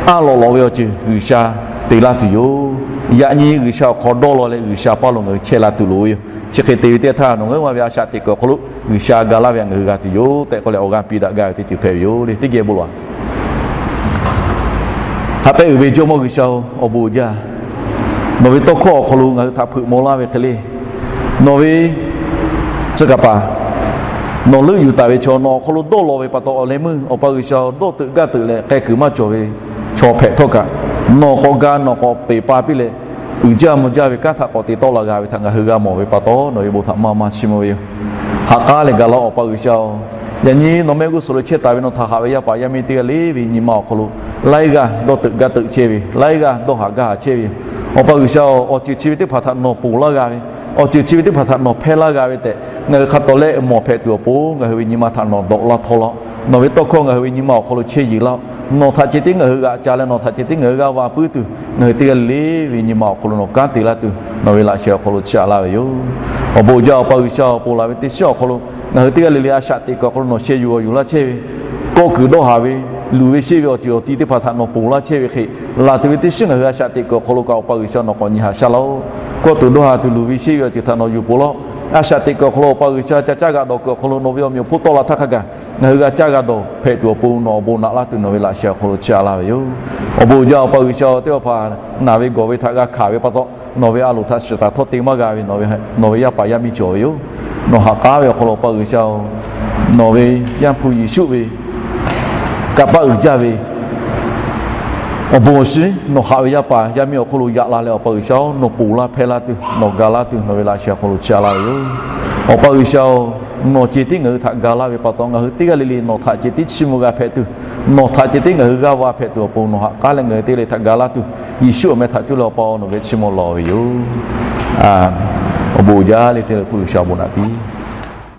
aˉ lawꞈ lawꞈ ve awˬ ceuˬ G'uiˬsha te laˇ tuˬ yoˬ. Yaꞈ nyi G'uiˬsha awˬ hk'aw dawˇ law leh G'uiˬsha paˇ lo ngaˬ hui chehˇ la tuˬ loˍ ve yoˬ. Chi hk'e te ve teˇ htaˇ, nawˬ ngaˬ hui ma ve a shaꞈ teꞈ kuiˬ awˬ hk'aw lo G'uiˬsha gaˬ laˇ ve htaꞈ ngaˬ hui g'a tuˬ yoˬ tehꞈ k'oˆ leh awˬ g'aˇ piˇ daꞈ gaˇ ve teˇ ceuˬ hpehꞈ ve yoˬ le. Teˇ geh bon lawˬ-a. Haꞈ pehnˇ uiˍ ve Jawˇmawˇ G'uiˬsha-oˬ, awˬ bon uiˍ jaˇ. Nawˬ ve tawˇ hkawˇ awˬ hk'aw lo ngaˬ hui htaꞈ hpeuꞈ maw laˇ ve hk'e le, nawˬ ve tcuh kaˍ paˍ nawˬ leuˆ yuˬ taˍ ve chaw nawˬ awˬ hk'aw lo dawˇ law ve pa taw, awˬ leh meuˇ Awˬ pa G'uiˬsha dawˇ teuꞈ gaˇ teuꞈ leh k'ai kuiˬ maˇ cawˬ ve chaw hpehꞈ htawˇ kaꞈ, nawˬ k'awꞈ ga nawˬ k'awꞈ peˬ pa piˇ leh, uiˍ jaˇ mvuh jaˇ ve kanˉ htaꞈ k'awꞈ te tawˆ la g'a ve htaꞈ ngaˬ hui g'a mawˬ ve pa taw, nawˬ ve bon htaꞈ maˇ maˇ chiˇ mvuh ve yoˬ. Haꞈ k'aˉ leh gaˬ la Awˬ pa G'uiˬsha-oˬ, yaꞈ nyi nawˬ mehˆ g'uˇ suhˍ lo chehˇ taˍ ve nawˬ htaꞈ haꞈ ve yaˇ paˍ yaˇ miˇ teˇ g'aˇ le ve nyi ma awˬ hk'aw lo laiˉ g'aˇ dawˇ teuꞈ gaˇ teuꞈ chehˇ ve, laiˉ g'aˇ dawˇ haˍ gaˇ haˍ chehˇ ve yoˬ. Awˬ pa G'uiˬsha-oˬ, awˬ ceuˬ chi ve teˇ hpaˍ htaꞈ nawˬ ponˬ laˇ g'a ve, awˬ ceuˬ chi ve teˇ hpaˍ htaꞈ nawˬ hpehˇ laˇ g'a ve tehꞈ ngaˬ hui hk'a tawˍ leh mawˬ hpehꞈ tuˬ awˬ pon ngaˬ hui ve nyi ma htaꞈ nawˬ dawꞈ laˇ htawˇ laˇ-oˆ. Nawˬ ve tawˇ hkawˇ ngaˬ hui ve nyi ma awˬ hk'aw lo chehˇ yeˬ laˇ-oˆ. Nawˬ htaꞈ ceh tiˉ ngaˬ hui g'aꞈ ca leh nawˬ htaꞈ ceh tiˉ ngaˬ hui g'aˇ va puiˉ tuˬ, ngaˬ hui teˇ g'aˇ le ve nyi ma awˬ hk'aw lo nawˬ kanˉ te laˇ tuˬ, nawˬ ve laꞈ sheh awˬ hk'aw lo chiˇ aꞈ laˇ ve yoˬ. Awˬ bon uiˍ jaˇ Awˬ pa G'uiˬsha-oˬ, ponˬ laˬ ve teˇ shiˉ awˬ hk'aw lo ngaˬ hui teˇ g'aˇ le le a shaꞈ teꞈ kuiˬ awˬ hk'aw lo nawˬ sheh yuˬ g'awˬ yuˬ laˇ chehˇ ve, kawˆ kuiˬ dawˇ haˍ ve, luˬ ve sheˆ ve awˬ ceuˬ awˬ ti teˇ hpaˍ htaꞈ nawˬ ponˬ laˇ chehˇ ve hk'e, laˬ tuˬ ve teˇ shiˉ ngaˬ hui a shaꞈ teꞈ kuiˬ awˬ hk'aw lo kaꞈ Awˬ pa G'uiˬsha nawˬ k'awꞈ nyi haꞈ shaˉ laˇ-oˆ. Kawˆ tuˬ dawˇ haˍ tuˬ luˬ ve sheˆ ve awˬ ceuˬ htaꞈ nawˬ yuˬ ponˬ laˇ-oˆ. A shaꞈ teꞈ kuiˬ awˬ hk'aw lo Awˬ pa G'uiˬsha ca caˇ g'a dawˬ kuiˬ awˬ hk'aw lo nawˬ ve awˬ meꞈ awˬ hponˇ tawˆ la htaˇ hk'a gaˬ, ngaˬ hui g'a caˇ g'a dawˬ hpehꞈ tuˬ awˬ pon nawˬ awˬ bon naꞈ laˇ tuˬ nawˬ ve laꞈ sheh awˬ hk'aw lo chiˇ aꞈ laˇ ve yoˬ. Awˬ bon uiˍ jaˇ Awˬ pa G'uiˬsha-oˬ, teˇ hpaˍ hpaˍ naˬ ve gawˬ ve htaꞈ g'a hkanˍ ve pa taw, nawˬ ve a loˍ htaꞈ shiˍ taˍ htawˇ te maˇ g'a ve nawˬ ve yaˇ paˍ yaˇ miˇ cawˬ ve yoˬ. Nawˬ haꞈ k'aˉ ve awˬ hk'aw lo Awˬ pa G'uiˬsha-oˬ, nawˬ ve Yaˇ hpu Yeˍsuˆ ve kanˇ paˆ uiˍ jaˇ ve awˬ bon awˬ shiˍ nawˬ haꞈ ve yaˇ paˍ yaˇ miˇ awˬ hk'aw lo yaꞈ la leh Awˬ pa G'uiˬsha-oˬ, nawˬ ponˬ laˇ hpehˇ laˇ tuˬ nawˬ ga laˇ tuˬ nawˬ ve laꞈ sheh awˬ hk'aw lo chiˇ aꞈ laˇ ve yoˬ. Awˬ pa G'uiˬsha-oˬ, nawˬ ceh tiˉ ngaˬ hui htaꞈ ga laˇ ve pa taw, ngaˬ hui teˇ g'aˇ le le nawˬ htaꞈ ceh tiˉ chiˇ mvuh g'a hpehꞈ tuˬ, nawˬ htaꞈ ceh tiˉ ngaˬ hui g'aˇ va hpehꞈ tuˬ awˬ pon nawˬ haꞈ k'aˉ leh ngaˬ hui teˇ g'aˇ le htaꞈ ga laˇ tuˬ, Yeˍsuˆ awˬ meh htaꞈ cuˇ leh Awˬ pa-oˬ, nawˬ ve chiˇ mvuh lawˬ ve yoˬ. Awˬ bon uiˍ jaˇ le teˇ le hpu G'uiˬsha awˬ bon naꞈ piˇ